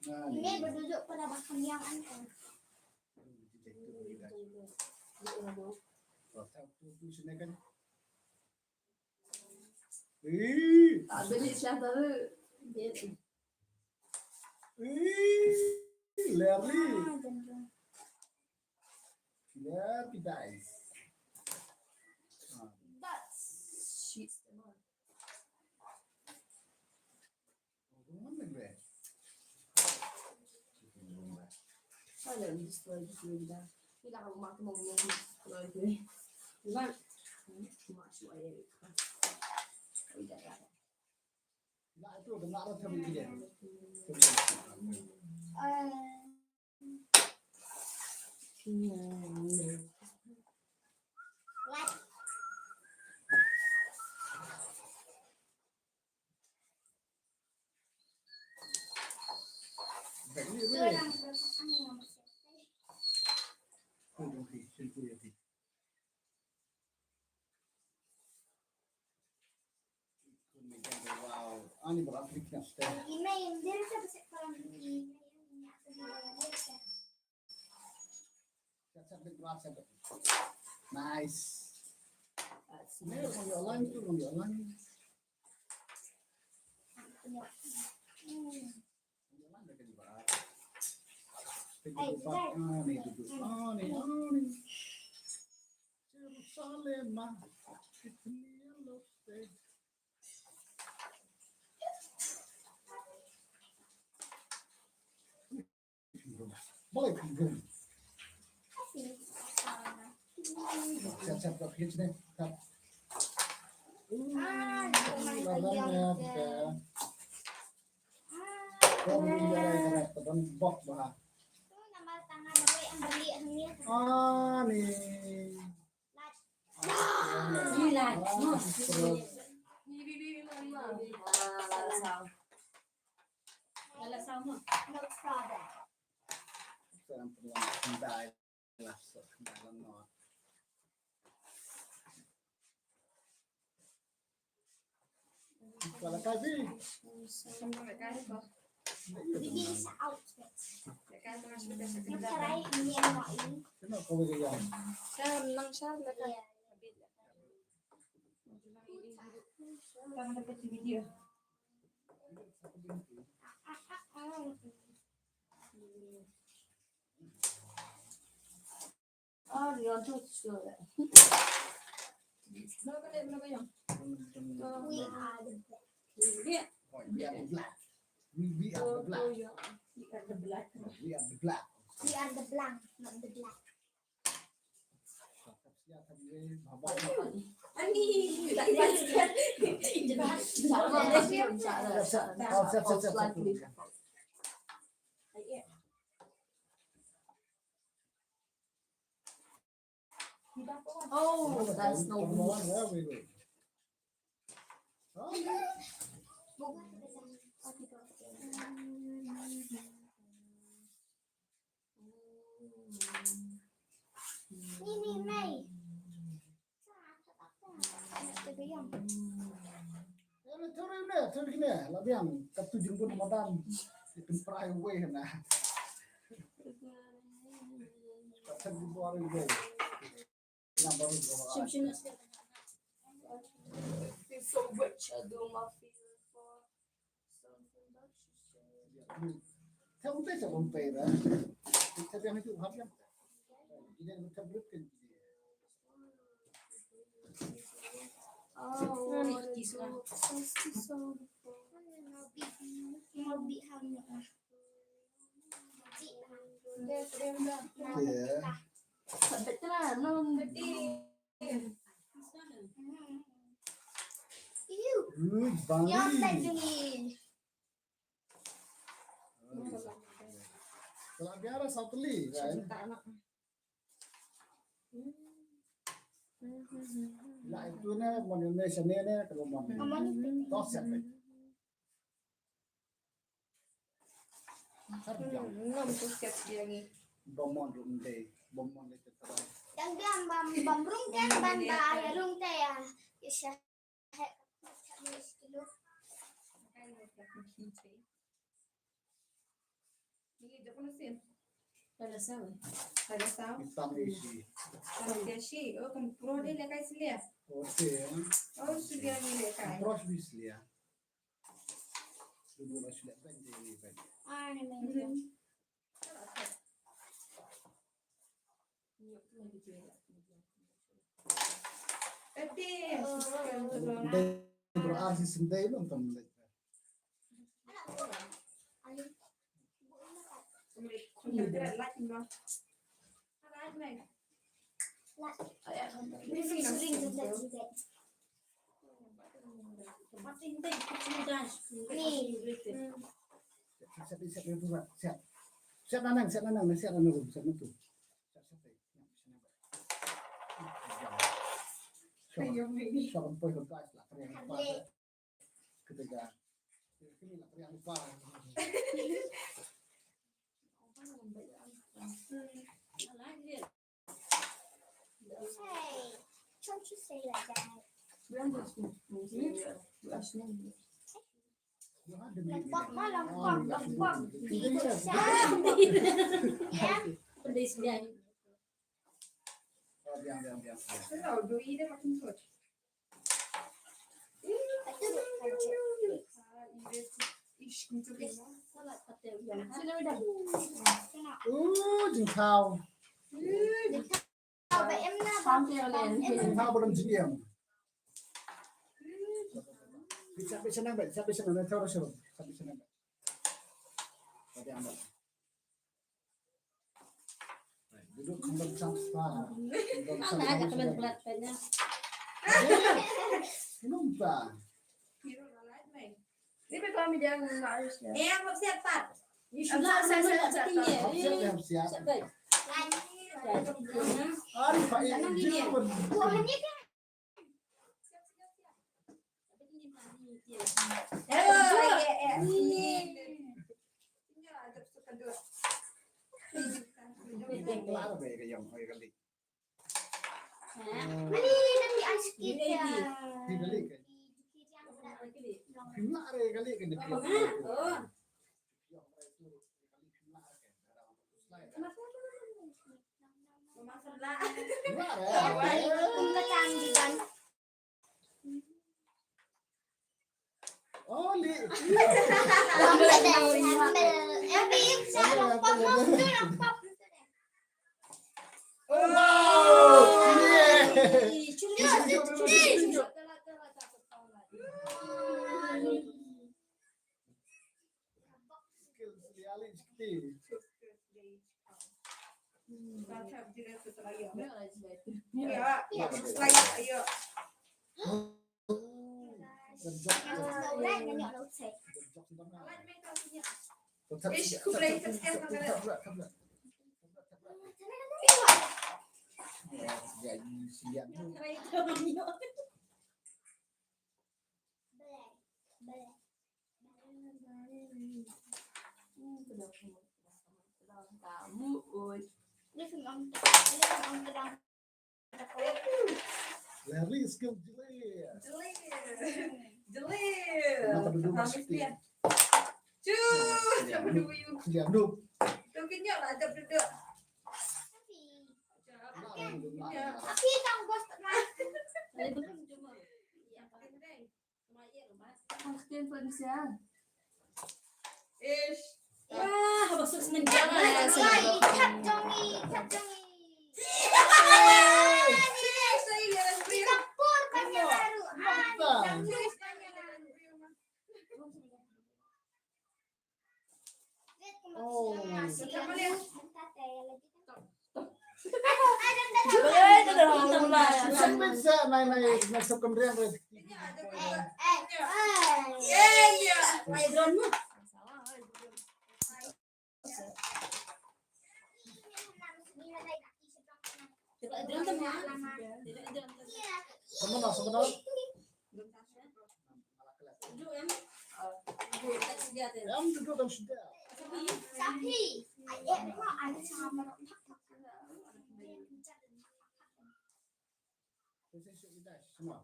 Ini berduduk pada bakal yang aneh. Eh, tak beli siapa tu. Eh, Larry. Larry dice. That's shit. Wow. Ani berat ni kena stay. Nice. Ni orang yang lain tu, orang yang lain. Jerusalem, ah, Wala ka bi. Bibi sa outfit. Yung karay niya mo in. Ano ko ba yan? Kaya lang siya, naka- Yeah. Kaya dapat video. Ah, you want to show that? We are the black. We, we are the black. We, we are the black. We are the black. We are the black, not the black. Ani, oh, that's no good. Ni, ni, Mei. Ene thuri ne, thuri ne, la biang, katu jingbun madan. Itin prai wei na. Katu jingbun wei. Na baru bawa. Shim, shim, shim. Feel so rich, I do my feel for something that you say. Tell me, tell me, tell me. Tell me, tell me. Ui, Bali. Kalau biara satu li, kan? La itu ne, mon ne, sene ne, kalau mon ne. Aman. Tos ya, kan? Har biang. Ngam tu siap dia ni. Ba mon rung dei, ba mon dei tetra. Yang biang bam, bam rung kan, ban ba ya rung te ya. Ya sya. Hala sawa. Hala sawa. Itam isi. Hala isi. Oh, kan pro de le kai slia. Oke. Oh, sudah ni le kai. Pro slia. Sudah slia kan de ni kan. Ah, ni. Ndei, bro, ah, si sendai nonton. Siap, siap, siap, siap. Siap nanang, siap nanang, siap nanang, siap nanang. Siap, siap, siap. Siap, siap, siap. Ketiga. Ini lah yang lupa. Hey, don't you say like that. Lempok ma, lempok, lempok. Ya. Pedes dia. Oh, biang, biang, biang. Hello, do you eat a mutton foot? Oh, jingthaw. Jingthaw ba dang jingim. Bisa, bisa nang, bisa, bisa nang, bisa, bisa nang. Duduk kembang sang spa. Kembang sang spa. Kembang sang spa. Ni pe kami jangan harus ya. Eh, apa siap, Pat? Siap, siap, siap. Ari pa ini dia. Mla re kali kan dia. Oh. Mla re. Oli. Oh, wow. Yeah. Larry skill Jalil. Jalil. Jalil. Kenapa duduk masuk dia? Cus, kenapa duduk you? Dia duduk. Tu kenyap lah, tak duduk. Tapi tak bos pernah. Tadi belum cuma. Ya, pakai. Ish. Wah, masuk semenjang lah. Kat Jongi, kat Jongi. Di dapur banyak baru. Ah, di dapur banyak baru. Oh. Sa pynsa nai nai nai sa kynriang re. Sa kynriang. Em, duduk dalam sedia. Semua.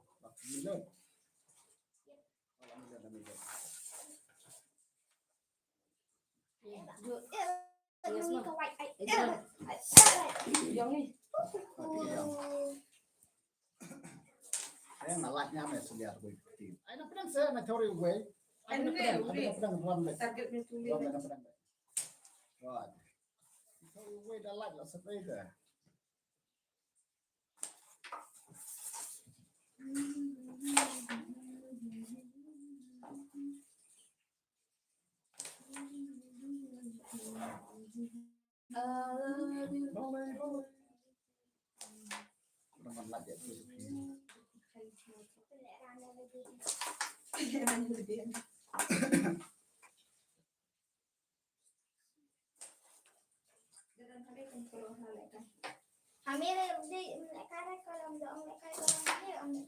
Ai na pdeng se na thori wei. Ai na pdeng, ai na pdeng ram le. Ram le na pdeng le. Thori wei da lait la sa pei da.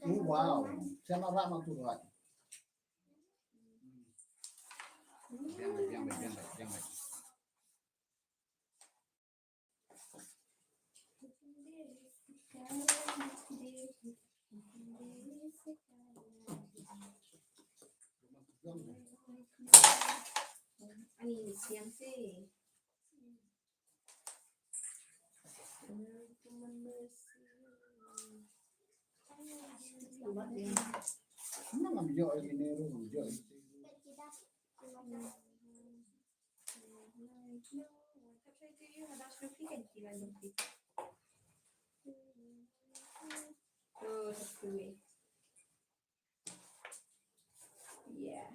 Oh, wow. Siapa rak mak tu rak? Jangan, jangan, jangan, jangan. Ani siang sih. Ngam ïoh ïa kine ruh, ngam ïoh. Oh, that's the way. Yeah.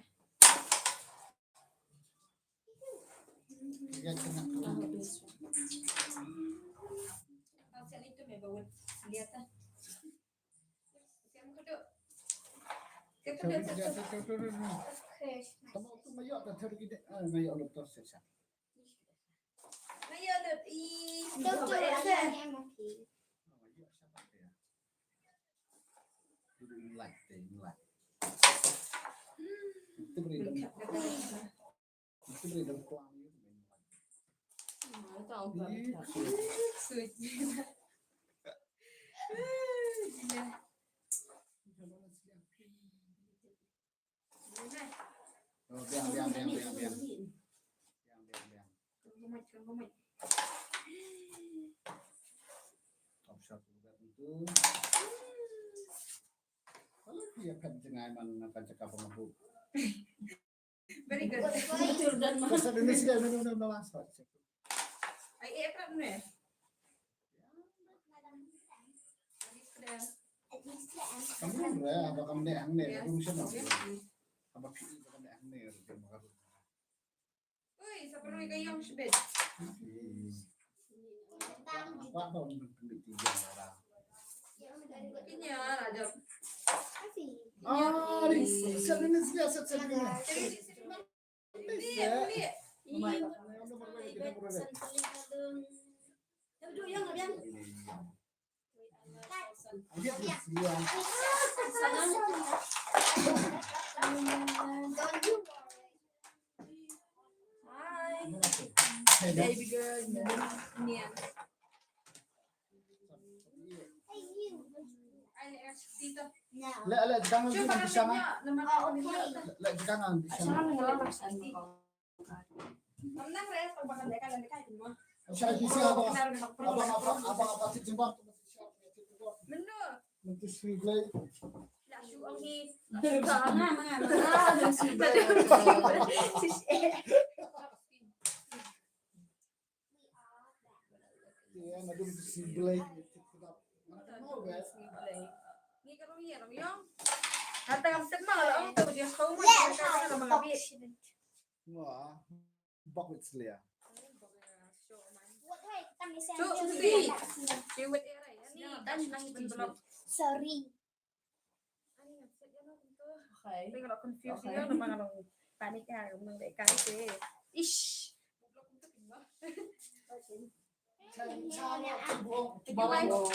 Oh, biang, biang, biang, biang, biang. Biang, biang, biang. Top shot udah itu. Kalau dia kan jengai man akan cakap sama bu. Very good. Jordan mah. Bahasa Indonesia, no, no, no, no, last one. Ai, eh, pernah, eh? Kamu re, apa kamu ne ang ne? Yes. Kamu siapa? Yes. Apa pi apa kamu ne ang ne? Ui, sa pernah ka yong shibit. Hmm. Apa, apa, apa, apa, apa, Kenya, ada. Ah, ni, sa ni, sa, sa, sa, sa. Ni, ni, ni. Hi. Hey, baby girl. Nia. La, la, jangan. Shuf, di sana. La, jangan. Di sana. Menurut. Menurut. Nga bok wit slia. Sorry. Okay. Tengok confuse dia, nama kalau panik ah, kamu nak kai ke? Ish.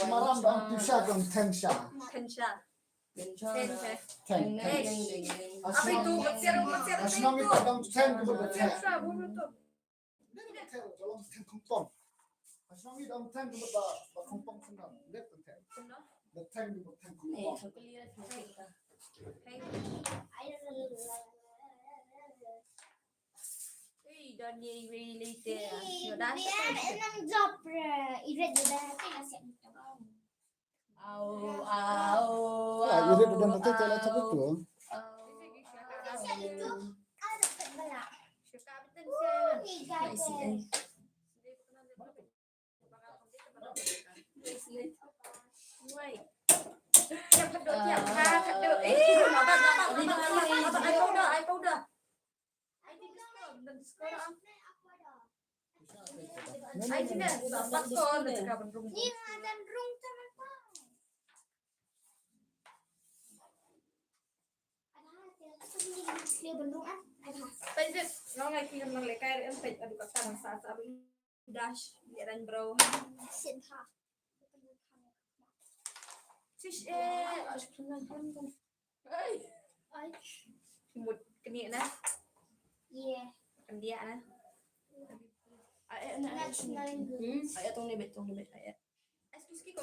Maram dong tusha dong tensha. Tensha. Tensha. Apa itu? Betir, betir. Asmang itu dong ten ke betir. Tensha, bunuh tu. Au, au, au. Irit udah mati, telah takut tu. Dash, ïa ran bro. Sit ha. Tish, eh, ash pynang han kan. Ai. Ai. Mut kni na. Ye. Kan dia na. Ai, eh, na. Hmm. Ai, tong ni bet, tong ni bet, ai. Excuse ki ko.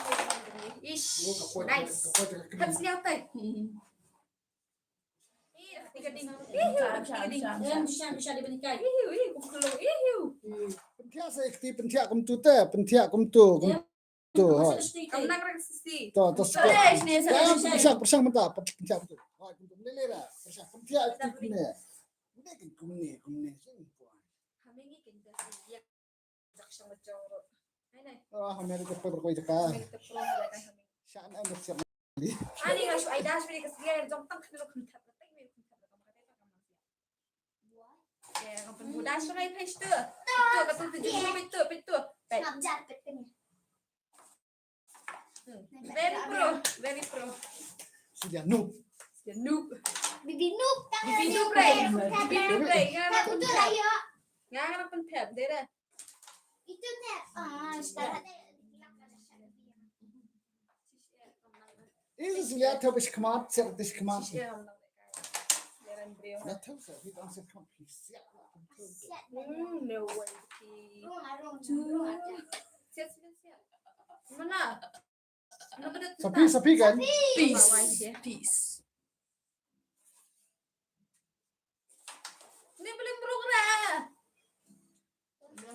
Ish. Nice. Kan siap tai. Hmm. Pynthiah sa ikti, pynthiah kumtu te, pynthiah kumtu, kumtu, hoi. To, to, spe-, pyrshang, pyrshang mynta, pynthiah kumtu. Hoi, kumtu, lele ra, pyrshang, pynthiah ikti kumne. Kumne, kumne, kumne. Oh, America per koi jaka. Shan an da siap. Ani nga shu ai dash bri ka sbia jong tang khynruk khynthep, tang khynruk khynthep. Ka pynbu dash bri page tu. Tu ka tu tu jumpa page tu, page tu. Very pro, very pro. Sudah noob. Sudah noob. Bibi noob, bibi noob, Ray. Bibi noob, Ray. Nga nak pynthep. Nga nak pynthep, deh dah. Itu tep. Ah, sekarang. Ini sudah tep, is khmat, set is khmat. Na tep sa, kita ang set khmat, please. Set. Mm, no way. Mana? Sapi, sapi kan? Peace. Peace.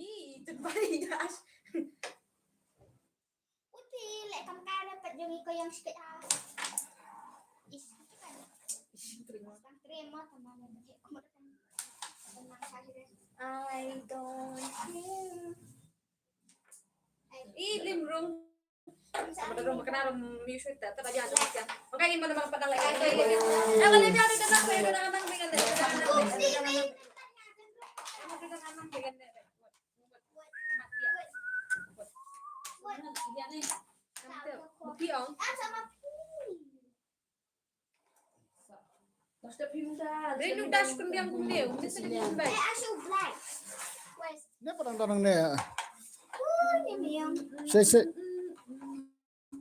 Ih, tu bai dash. Uti leh kam ka ne pat jong i ko yang sikit ah. Ish, kan. Ish, terima. Kan terima sama ne. Tenang saja deh. I don't care. Ih, lim rung. Sama terus makan aram music tak tak aja ada macam. Makanya mana mana padang lagi. Ada lagi ada datang ada datang dengan Renu dash kumdiang kumdiang. Mesti dia kumbai. Ne padang tanang ne. Se se.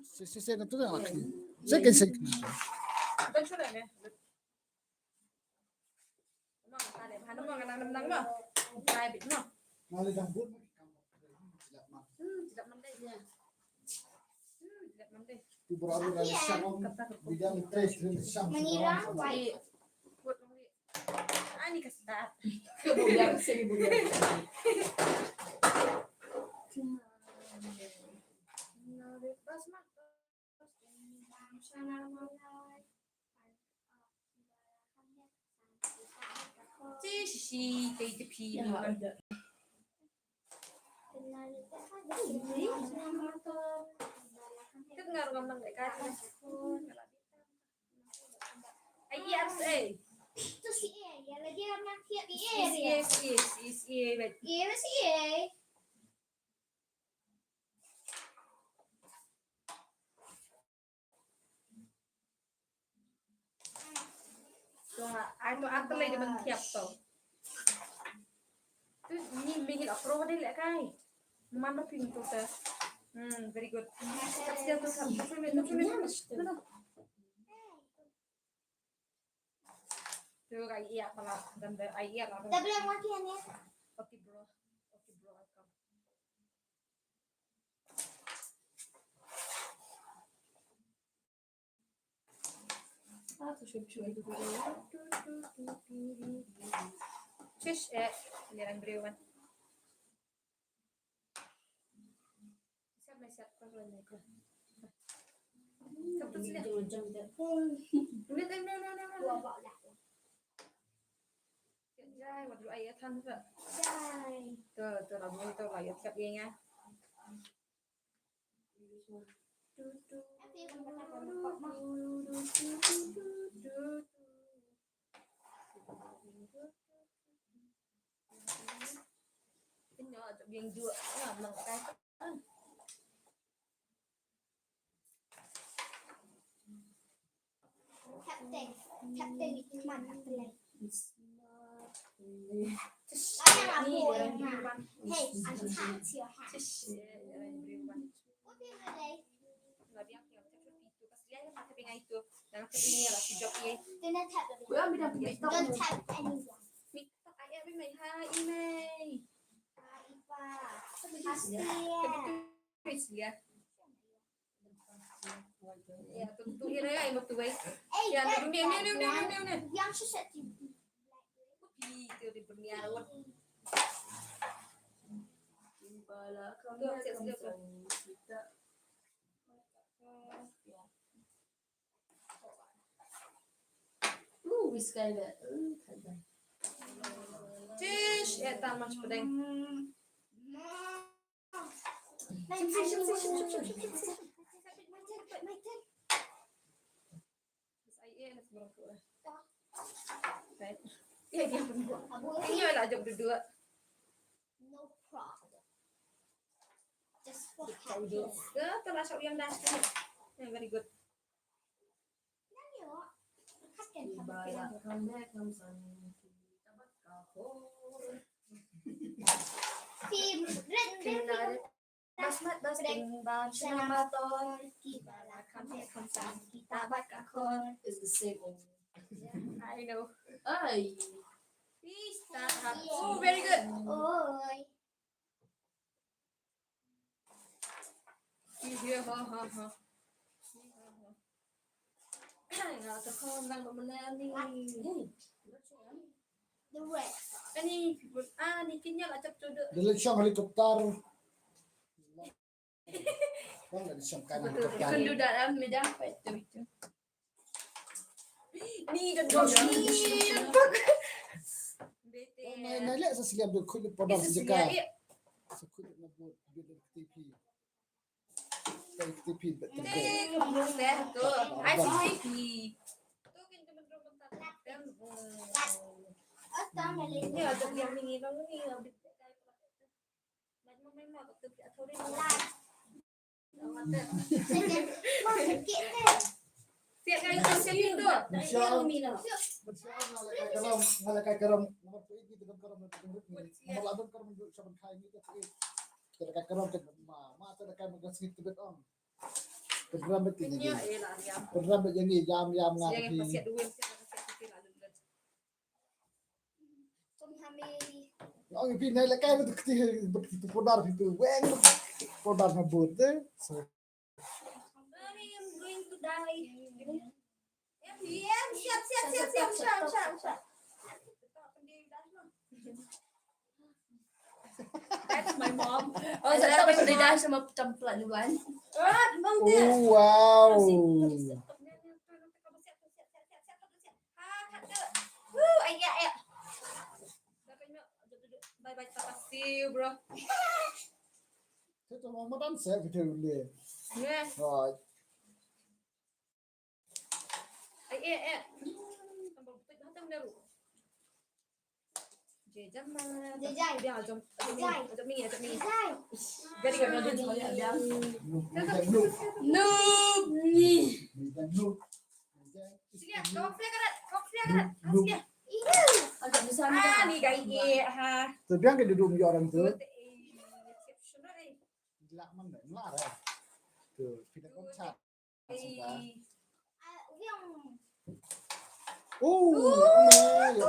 Se se se na tu dah laki. Se ke se. Shi shi shi te te pi ni. Kit ngar ngam nang ka. Ai, yes, eh. Tu si eh, ya lagi ngam nang thiap eh. Yes, yes, yes, yes, eh. Yes, eh. To, ai to, at lei de ban thiap to. Tu ni bingil apro de le kai. Man lo pin to te. Hmm, very good. Tap siap to, tap. No, no, no, no. Tu ka iya pala dan da iya la. Double yang lagi ya ni. Okay bro. Okay bro, I come. Chish, eh, ni ang brewan. Siap mai siap kan lo ni ko. Kaput sila. Ni ni ni ni ni. Jai, wat lu ai than sa. Jai. Tu tu la bun tu la ya siap ye nga. Captain, Captain, come on, Captain. Hey, I'm tied to your hand. Don't tap anyone. Ya, tu tu ira ya, imut tu bai. Ya, ni ni ni ni ni ni. Yang sesat tu. Pi tu di berniar wah. Timbala kami akan kita. Uh, wis kai da. Uh, kai da. Tish, eh, tamas pedeng. Shim, shim, shim, shim. Ai, eh, nak sembarang tu lah. Right. Ya, dia pun buat. Ini lah jawab dua-dua. No problem. Just for practice. Ke, terasa yang dah. Ya, very good. Nang yo. Iba la kham bha kham san ki ta bat ka Phim rit rit. Bas mat bas ting bam shnong ba ton. Kiba la kham heh kham san kita bat ka khor. It's the same old. I know. Oi. Pista. Oh, very good. Oi. Hi, hi, ha, ha, ha. Hi, ha, ha. Nga ta khon lang ba mena ni. The red. Ani, ah, ni kinya la chap chodo. The red shong helicopter. Bang la shong kan helicopter. Kundu dalam meja apa itu, itu. Ni kan dong. Bete. Oh, nai, nai leh sa sliam tu, khuid powder sa jaka. Sa khuid na bud, bud na K T P. K T P, bud na K T P. Eh, kamu deh tu. Ai si K T P. Tu kan teman-teman tak. Ya, tu yang ni, bang ni, yang bete. Insha Allah, insha Allah, nga la kai karam, nga la kai karam, nga la kai karam, nga la kai karam, nga la kai karam, nga la kai karam, ma, ma, ta la kai ma ka sngit tibet ong. Pynram bet kini. Pynram bet yang ni, yam, yam, nga. Ong phi nai la kai tu kti tu podar phi tu weng podar na bot eh. So. Mommy, I'm going to die. Em, em, siap, siap, siap, siap, siap, siap, siap. That's my mom. Oh, I love it. Dia dah sama macam pelan-pelan. Oh, wow. Bye bye, terima kasih, bro. Kita mau makan saya video ini. Yes. Right. Ai, eh, eh. Tambah betul, datang dah, Ru. Jejai. Jejai. Dia ajak, ajak ni, ajak ni, ajak ni. Jejai. Jadi kan ada jejai dia. Noob ni. Sini, kau flare karat, kau flare karat. Sini. Agak besar. Ah, ni gai eh ha. Tu biang ke duduk orang tu. Gelak mana? Gelak eh. Tu, pindah koncat. Oh, oh, ya.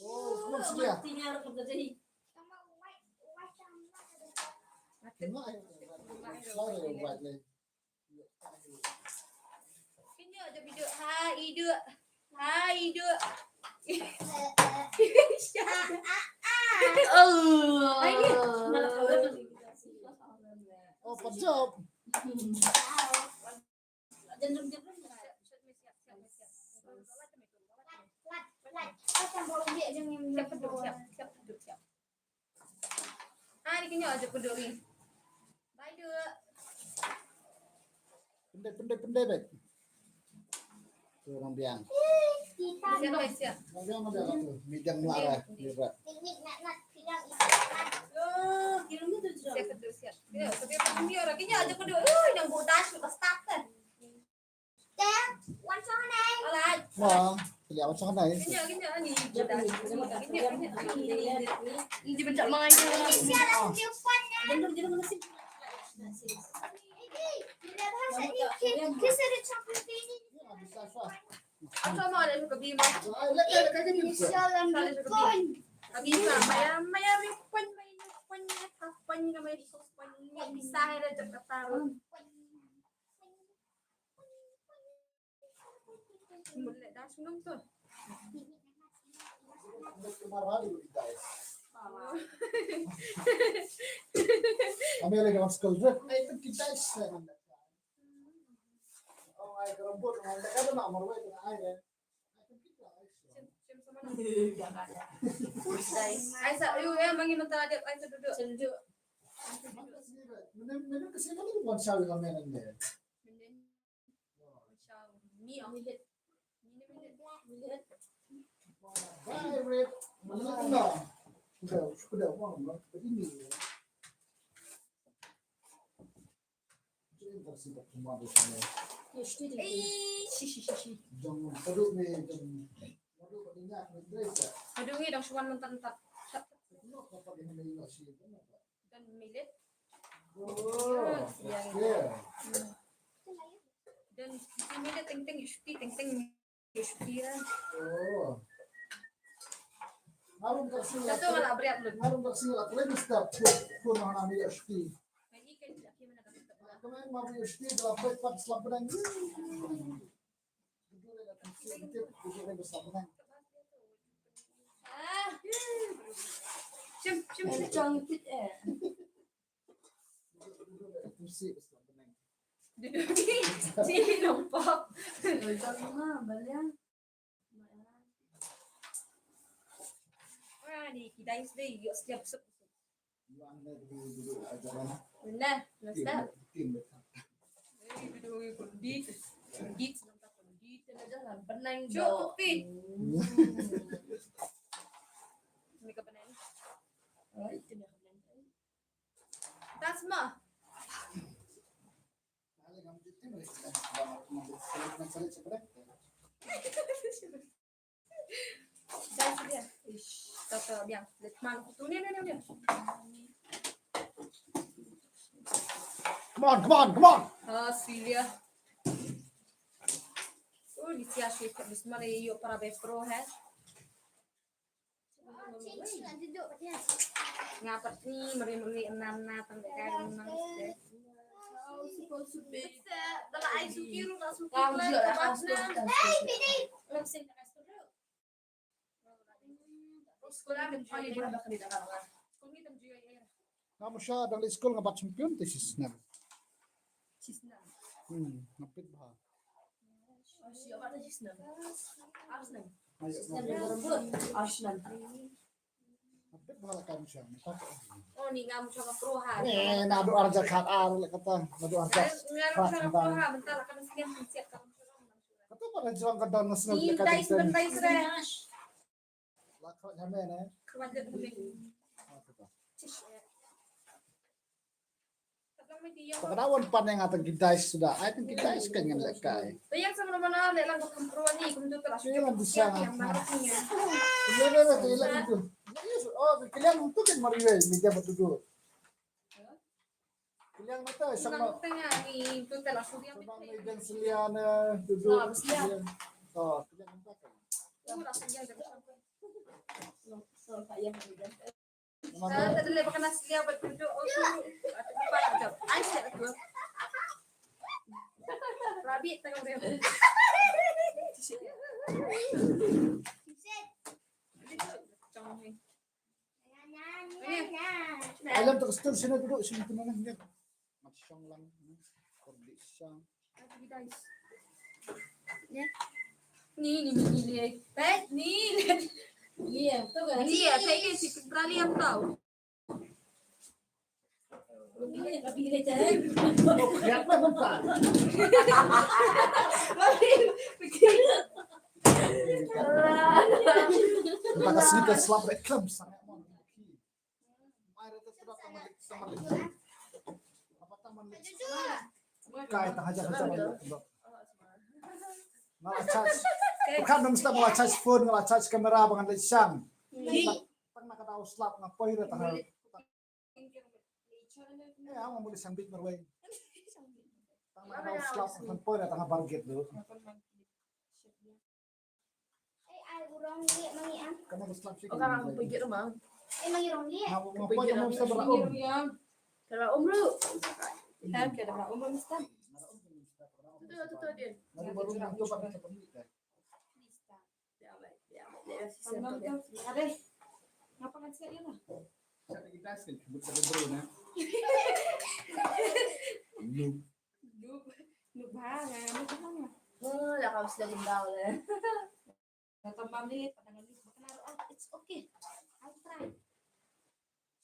Oh, belum sedia. Kini aja video. Hai, Idu. Hai, Idu. Oh. Oh, pajab. Siap, siap, siap, siap. Ah, ni kenyok aja peduli. Bye, Duk. Pendek, pendek, pendek, baik. Tu orang biang. Siap, siap, siap. Orang biang ada tu. Medium lah, eh. Dia berat. Teknik nak, nak, pegang ikan. Oh, kira tu je. Siap, betul, siap. Ya, tapi apa ni orang kenyok aja peduli. Ui, yang bodas tu, start kan. Wah, kali awak sangat naik. Kenya, kenya ni. Kenya, kenya ni. Ni dia bentuk main. Indonesia lah, dia puan, kan? Belum, dia belum nasi. Ini, dia bahasa ni, kes, kes ada campur ni. Apa mau ada ke bima? Indonesia lah, dia puan. Bima, maya, maya, dia puan, maya, puan, maya, puan, maya, puan. Bisa ada Jakarta. Boleh dah senang tu. Kami lagi dalam school trip. Ai, tu kita sana. Oh, ai, keremput, ai, tak ada nak marwai tu, ai, eh. Ai, sa, ayo, eh, mangi mentah dia, ai, sa duduk. Duduk. Mana, mana ke sini, mana bukan sawi kami nanti. Hadung ngi dang shuan mentat-mentat. Don milet. Don milet teng teng yu shuti, teng teng yu shuti lah. Ngalum tak sing. Satu malah beriak lu. Ngalum tak sing lah. Kalian mesti pun pun orang ambil yu shuti. Kalian mau yu shuti dalam break part selap benang. Shim, shim, shim. Chong kit eh. Di lompat. Wah, ni kita is deh, yuk siap, siap. Nah, nah, start. Eh, video ni kondit. Kondit, nampak kondit. Kena jangan benang. Cukup, Pi. Ini ke benang. Oh, itu dah benang. Tasma. Come on, come on, come on. Ah, Celia. Oh, di sia shi kat bismillah yo para be pro hai. Nga pat ni meri meri enam na tang dekat enam. Dalam ai suki ru nak suki. Hey, Pidi. Nga musha dang di skul nga bat champion te shisnem. Shisnem. Hmm, nga pit bha. Oh, shi bat shisnem. Arsnem. Arsnem. Nga pit bha la kam shang. Oh, ni nga musha ka pro ha. Eh, na du arja khat ar le kata. Na du arja. Nga musha ka pro ha, bentar la kam snem siap kam. Kata pada jong ka dang snem. Ni dai sebentar sre. La khawai ha me ne. Khawai ha me. Ta ka dawan pan nga tang ki dice suda. Ai tang ki dice kan ngan lehkai. Te yang sama mana le lang ko pro ni kum tu telah. Ye, lang bisa. Ye, ye, ye, te lang tu. Ye, oh, kalian tu kan mari we, media betul tu. Kalian mata sama. Tengah ni tu telah sudah. Sama media selian tu tu. Oh, kalian mata kan. Tu lah selian. No, so tak ya. Mana? Ah, tak ada lepas kena sedia buat duduk. Oh, tu. Aku lupa lah, jap. Ai, siap aku. Rabbit tengah dia. Alam tak setul sini duduk sini tu mana ni. Macam lang. Kordisha. Ni, ni, ni, ni, ni. Pet, ni. Ni, ya, tu kan? Ni, ya, saya ke si Central yang tahu. Ni, tapi dia jangan. Oh, kenapa bukan? Terima kasih, kita selamat reklam sangat. Kai ta hajar hajar. Nga la charge. Kan nang mesti nga la charge phone, nga la charge camera ba ngan leit shang. Tang na ka daw slap nga poi re tang. Eh, nga mut leit shang bit marwei. Tang na ka daw slap nga poi re tang bar gate tu. Ei, ai u rong lieh ma ngi am. Ka ma ka slap shi. Oh, ka ma ka pui git ma. Ei, ma ngi rong lieh. Ka pui git ma. Ka la um ru. Ka la um ru, mister. Tu tu tu dia. Ngapa kan siap ya lah. Noob. Noob. Noob ha, noob ha. Oh, la kau sudah gendau le. Datang balik, pada ngan lupa kena, ah, it's okay. I'll try.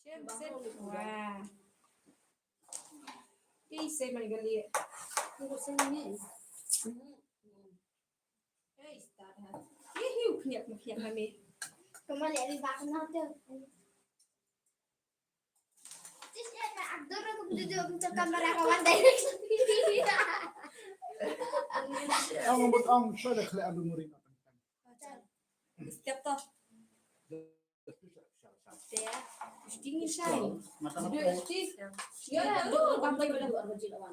Siap, siap. Wah. Ih, saya main gali. Tunggu saya ni. Hmm. Eh, start ha. Ih, hiu, kniak, kniak kami. Kembali dari belakang tu. Tis, eh, na adur aku duduk untuk kamera kawan direct. Ang, ang, ang, sure khle alu muri na tang tang. Step to. Te, sting shai. Mata. Dua sting. Ya, dua, dua, dua, dua, dua, dua, dua, dua.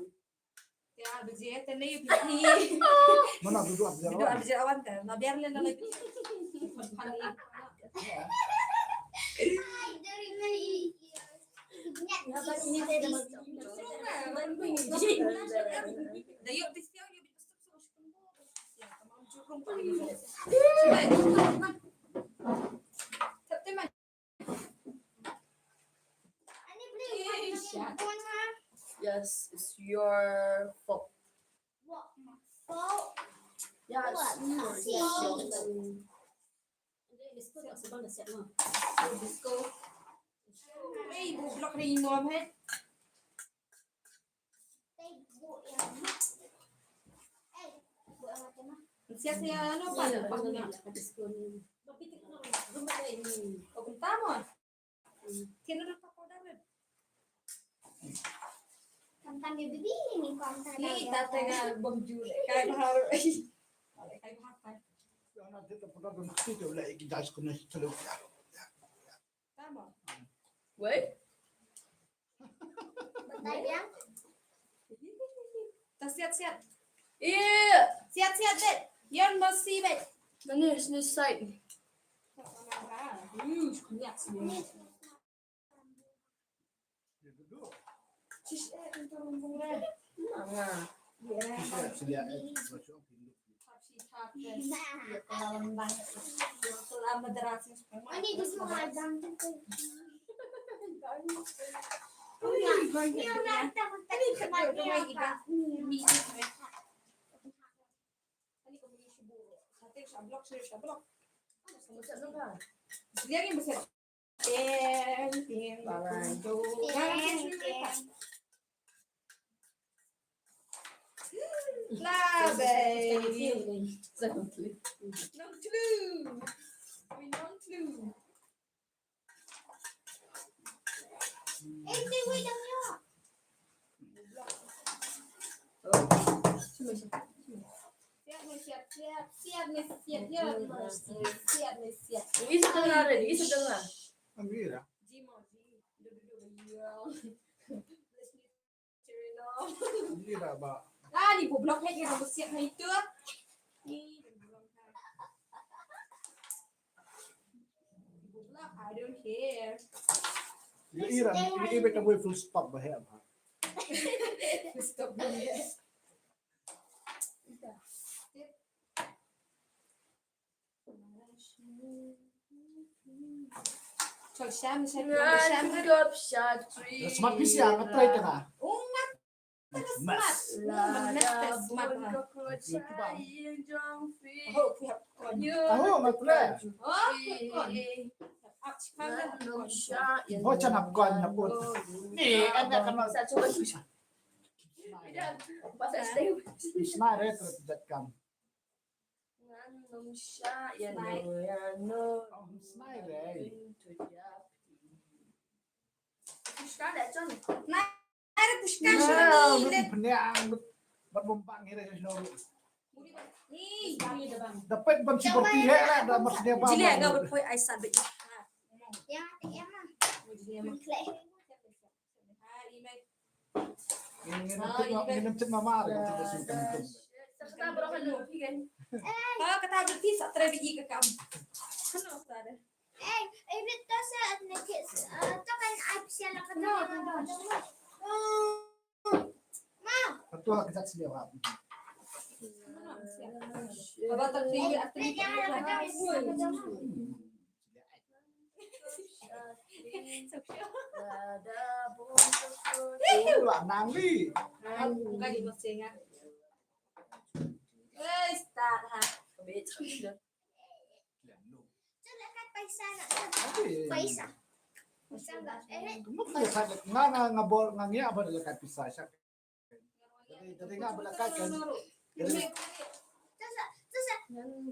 Te ar baje te ne yu bini. Mana duduk ar baje lawan? Duduk ar baje lawan te. Na biar le na lagi. Da yuk ti siau yu bini. Ya, tamam jurung. Tapi man. Yes, it's your fault. What, my fault? Yeah, it's your fault. Disco tak sebab dah siap mah. Disco. Hey, bu blok ni mom, eh. Siap, siap, anu, apa? Ya, ya, ya, ya, disco ni. Tapi tengok, rumah lain ni. Oh, bentar, Mon. Kena dah pakai dah, Red. Tentang dia berdiri ni, kau antara. Ni, tak tengah bonjol. Kai bahar. Kai bahar, kai. Yang nanti tak pernah berhenti, dia boleh ikut dah sekolah selalu. Tama. Wait. Betul ya? Ta siat siat. Iya. Siat siat bet. Yan masih bet. Mana sini side? Hmm, kunyat sini. Shish, eh, itu rumbung deh. Mana? Iya. Siap, siap, eh, masuk pintu. Tap si tap, yes. Iya, pengalaman banget. Iya, selama derasnya. Ini di semua ada. Ini orang tak, tak, ini kedua, kedua, kedua. Ini kedua. Ini kedua. Satu sablok, satu sablok. Dia yang besar. Teng, teng, teng, teng. La, baby. Nong tlu. Wi nong tlu. Eh, te wi dang yo. Siat ni siat, siat, siat ni siat, ya, siat ni siat. Ini sedang ada, ini sedang ada. Amira. Ji mo, ji. Duduk, duduk, ya. Amira ba. Ah, ni bu blok hai, ni bu siat hai tu. Ni bu blok hai. Bu blok, I don't care. Ya, Ira, ini, ini beta boy full stop ba hai ba. Full stop ba hai. Chol sham, sham, sham. Smart P C ah, nga try ta nga. Oh, nga ta ka smart. Nga ta ka smart ha. Oh, nga try. Oh, nga try. Bo chan ap kon ap kon. Ni, kan dah kan. Smart eh, terus jat kam. Ngan nym shah ïa no ïa no. Ym snai re. Pushka da chon. Nai re pushka shoni le. Pynïang bad bym bang hi re shoni. Ni da pet ban shibor ti he re da mar sne ba. Jili ga bad poi ai sa bit. Ya, ya ma. Jili ma. Ngin ym tip, ngin ym tip namar, ngin ym tip namar. Kata bro kan lu, kan? Ah, kata bro ti sa tre biji ka kam. Kano sa de? Eh, eh, bit to sa at ne ke, ah, to kan ai pisa la kata. Ma. Kata ka jat sini wa. Aba tak tinggi at tinggi. Ih, wah, nang li. Nang, bukan di mesin ya. Eh, start ha. Paisa nak. Paisa. Paisa enggak? Eh, nga nga nga bol nga ngia ba dekat pisa syak. Jadi, jadi nga bela kai kan. Jadi, terus, terus,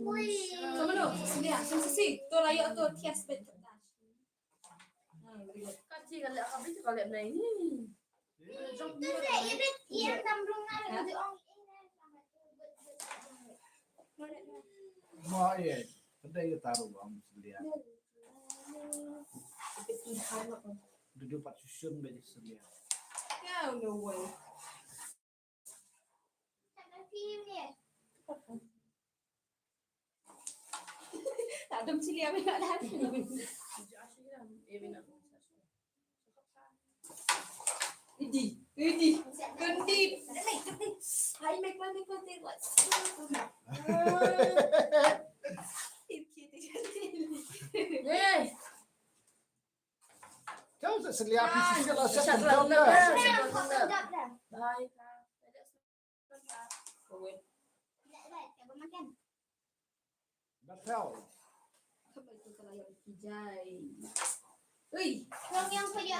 wih. Sama dong, sini ya, sini, sini. Tuh lah, yuk, tuh, tias bet. Ka ji ka leh ka bit ka leh nai. Terus, ya, bet, ya, tam rung na, ka di ong. Ma, eh. Dei ïa taru bang selia. Duduk pat susun bagi selia. Ya, no way. Tak ada cili apa nak dah. Idi, idi, kendi. Hai, make one, make one, take one. Hey. Kau tak selia P C C lah, siap kau dah. Bye. Batal. Ui, yang yang kaya.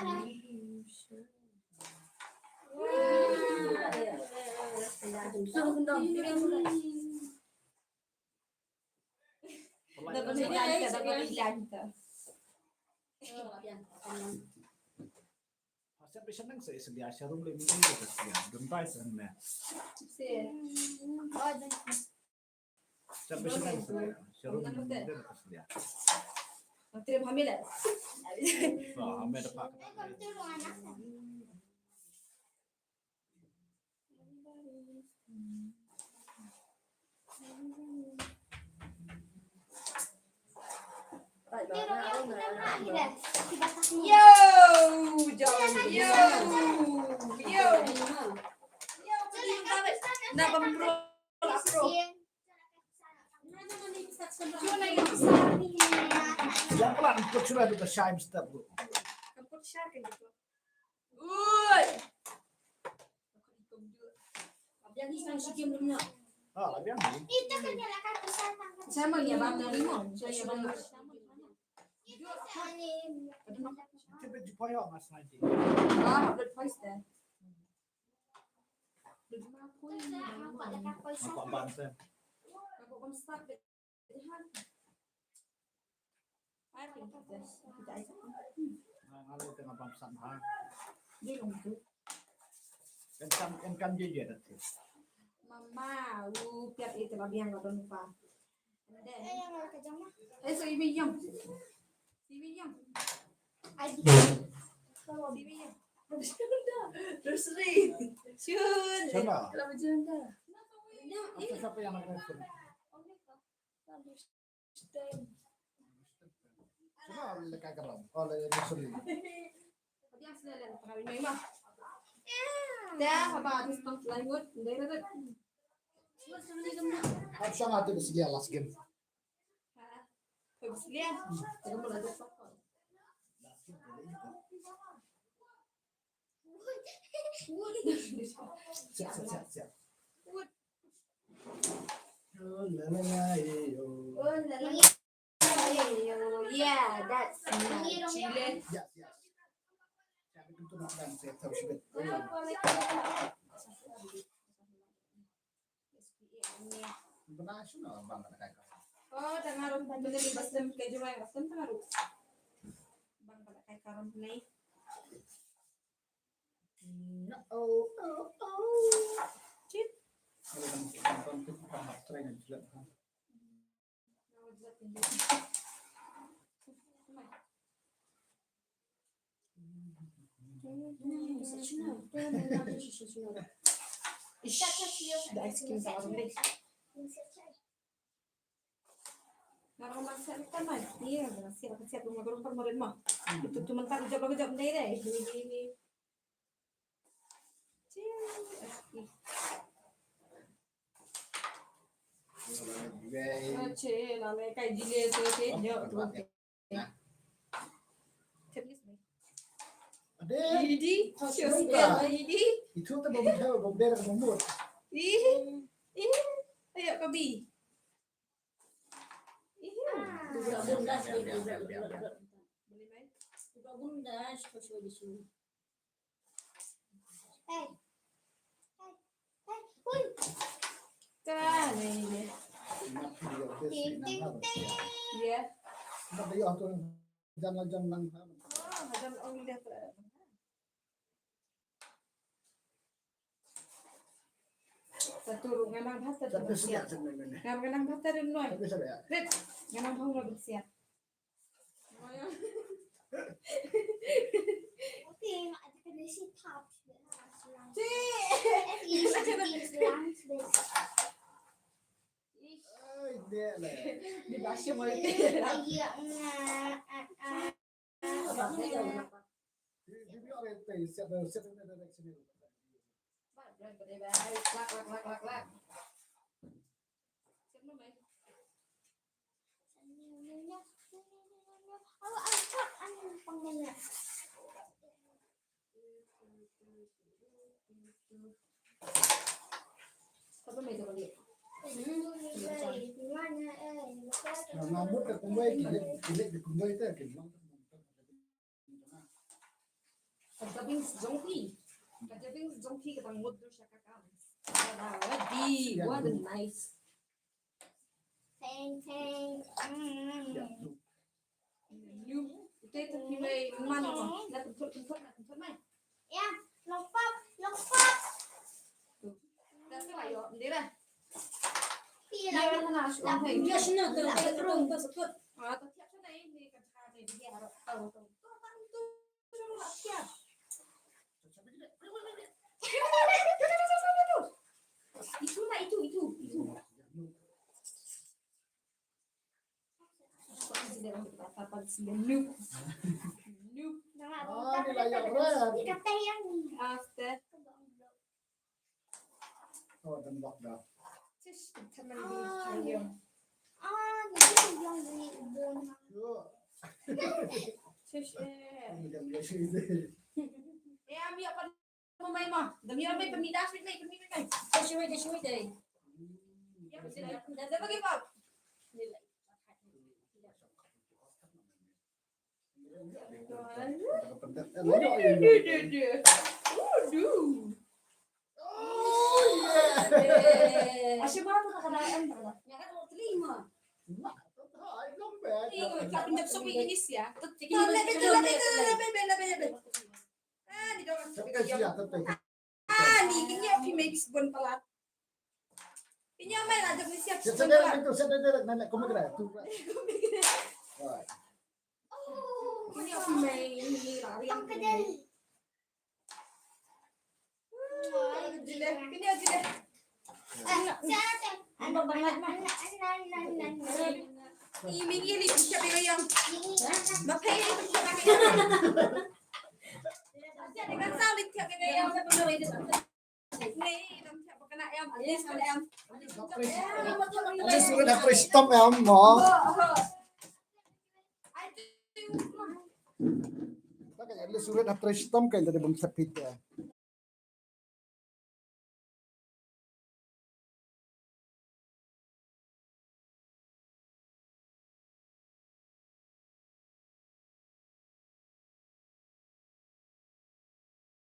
Dah berjalan kita, dah berjalan kita. Siap, siap, nang sa selia, sharum le mini ka selia. Dun bai sa na. Siap, siap, nang sa sharum le mini ka selia. Nanti dia hamil, eh? Oh, hamil apa? Yo, yo, yo, yo. Na pembro, pembro. Yang pelan, kau curah tu shine step tu. Ui. Ah, labiang ni. Sama ya, Bang, dari mana? Saya, Bang. Kita berjumpa ya, Mas Najib. Ah, blood poison. Apa bangsa? Apa bangsa? Mama, u piat ite ba biang ka don pa. Eh, so ibi yam. Ibi yam. Ai. Ibi yam. Rosary. Shun. Shun. Kenapa janda? Apa siapa yang nak? Sila leka karam. Oh, leka sorry. Dah, apa habis tong plywood? Dah, dah, dah. Hap shang ati bisi dia last game. Habis dia. Kita mulai. Siap, siap, siap, siap. Oh, la, la, la, eh, oh. Oh, la, la, la, eh, oh. Yeah, that's nice. Yes, yes. Siap, itu nak kan, siap, siap, siap. Oh. Bana shuna bang ka kai ka. Oh, tang harum bang ka kai ka ram nei. Oh, oh, oh. Chit. Kalau bang, bang, bang, bang, bang, try na jilat bang. Ade. Idi, siapa idi? Itu tu bom dah, bom dah, bom dah. Ih, ih, ayo, Kobi. Ih. Boleh main? Ka, ni, ni. Ting, ting, ting. Ya. Jangan, jangan. Oh, jangan, oh, dia. Satu ruh nganang bhata. Tapi sedia sebenarnya. Nganang bhata rin noi. Tapi sedia. Rit. Nga nang phong nga bynsiat. Ai, deh lah. Di basham. Di, di, di, di, di, siap, siap, siap, siap, siap. Lak, lak, lak, lak, lak. Siap, siap, siap. Nga mut ka kumbai, ki leh, ki leh ki kumbai te, ki long. Ka jabieng jong phi. Ka jabieng jong phi ka dang mut dur sha ka kam. Wow, what the, what a nice. Thank, thank. Mm. Ute tu phi mai man ko. Na tu tu tu na tu mai. Ya, long pop, long pop. Dah tu ayo, ndira. Phi la. Ya, na na. Ya, sini tu, tu, tu, tu. Ah, tu tiap sana ini kan ada dia. Tu, tu, tu. Itu lah, itu, itu, itu. Noob. Noob. Oh, ni layak berat. After. Oh, tembak dah. Sis, teman di kayu. Ah, ni yang beli ubun. Yo. Sis, eh. Ini kan dia sih. Eh, ambil apa? Mai ma. Demi apa? Pemidah sweet mai, pemidah mai. Dah sweet, dah sweet dah. Ya, betul. Dah, dah bagi apa? Ah, ni dong. Tapi kan siap, tapi kan. Ah, ni kini aku make sebuah pelat. Kini aku main aja ni siap sebuah pelat. Siap, siap, siap, siap, siap, siap, siap, siap, siap, siap, siap. Kini aku main ini lari. Jile, kini aku jile. At least sudah fresh top em mo. At least sudah fresh top kan tadi bang sepit ya.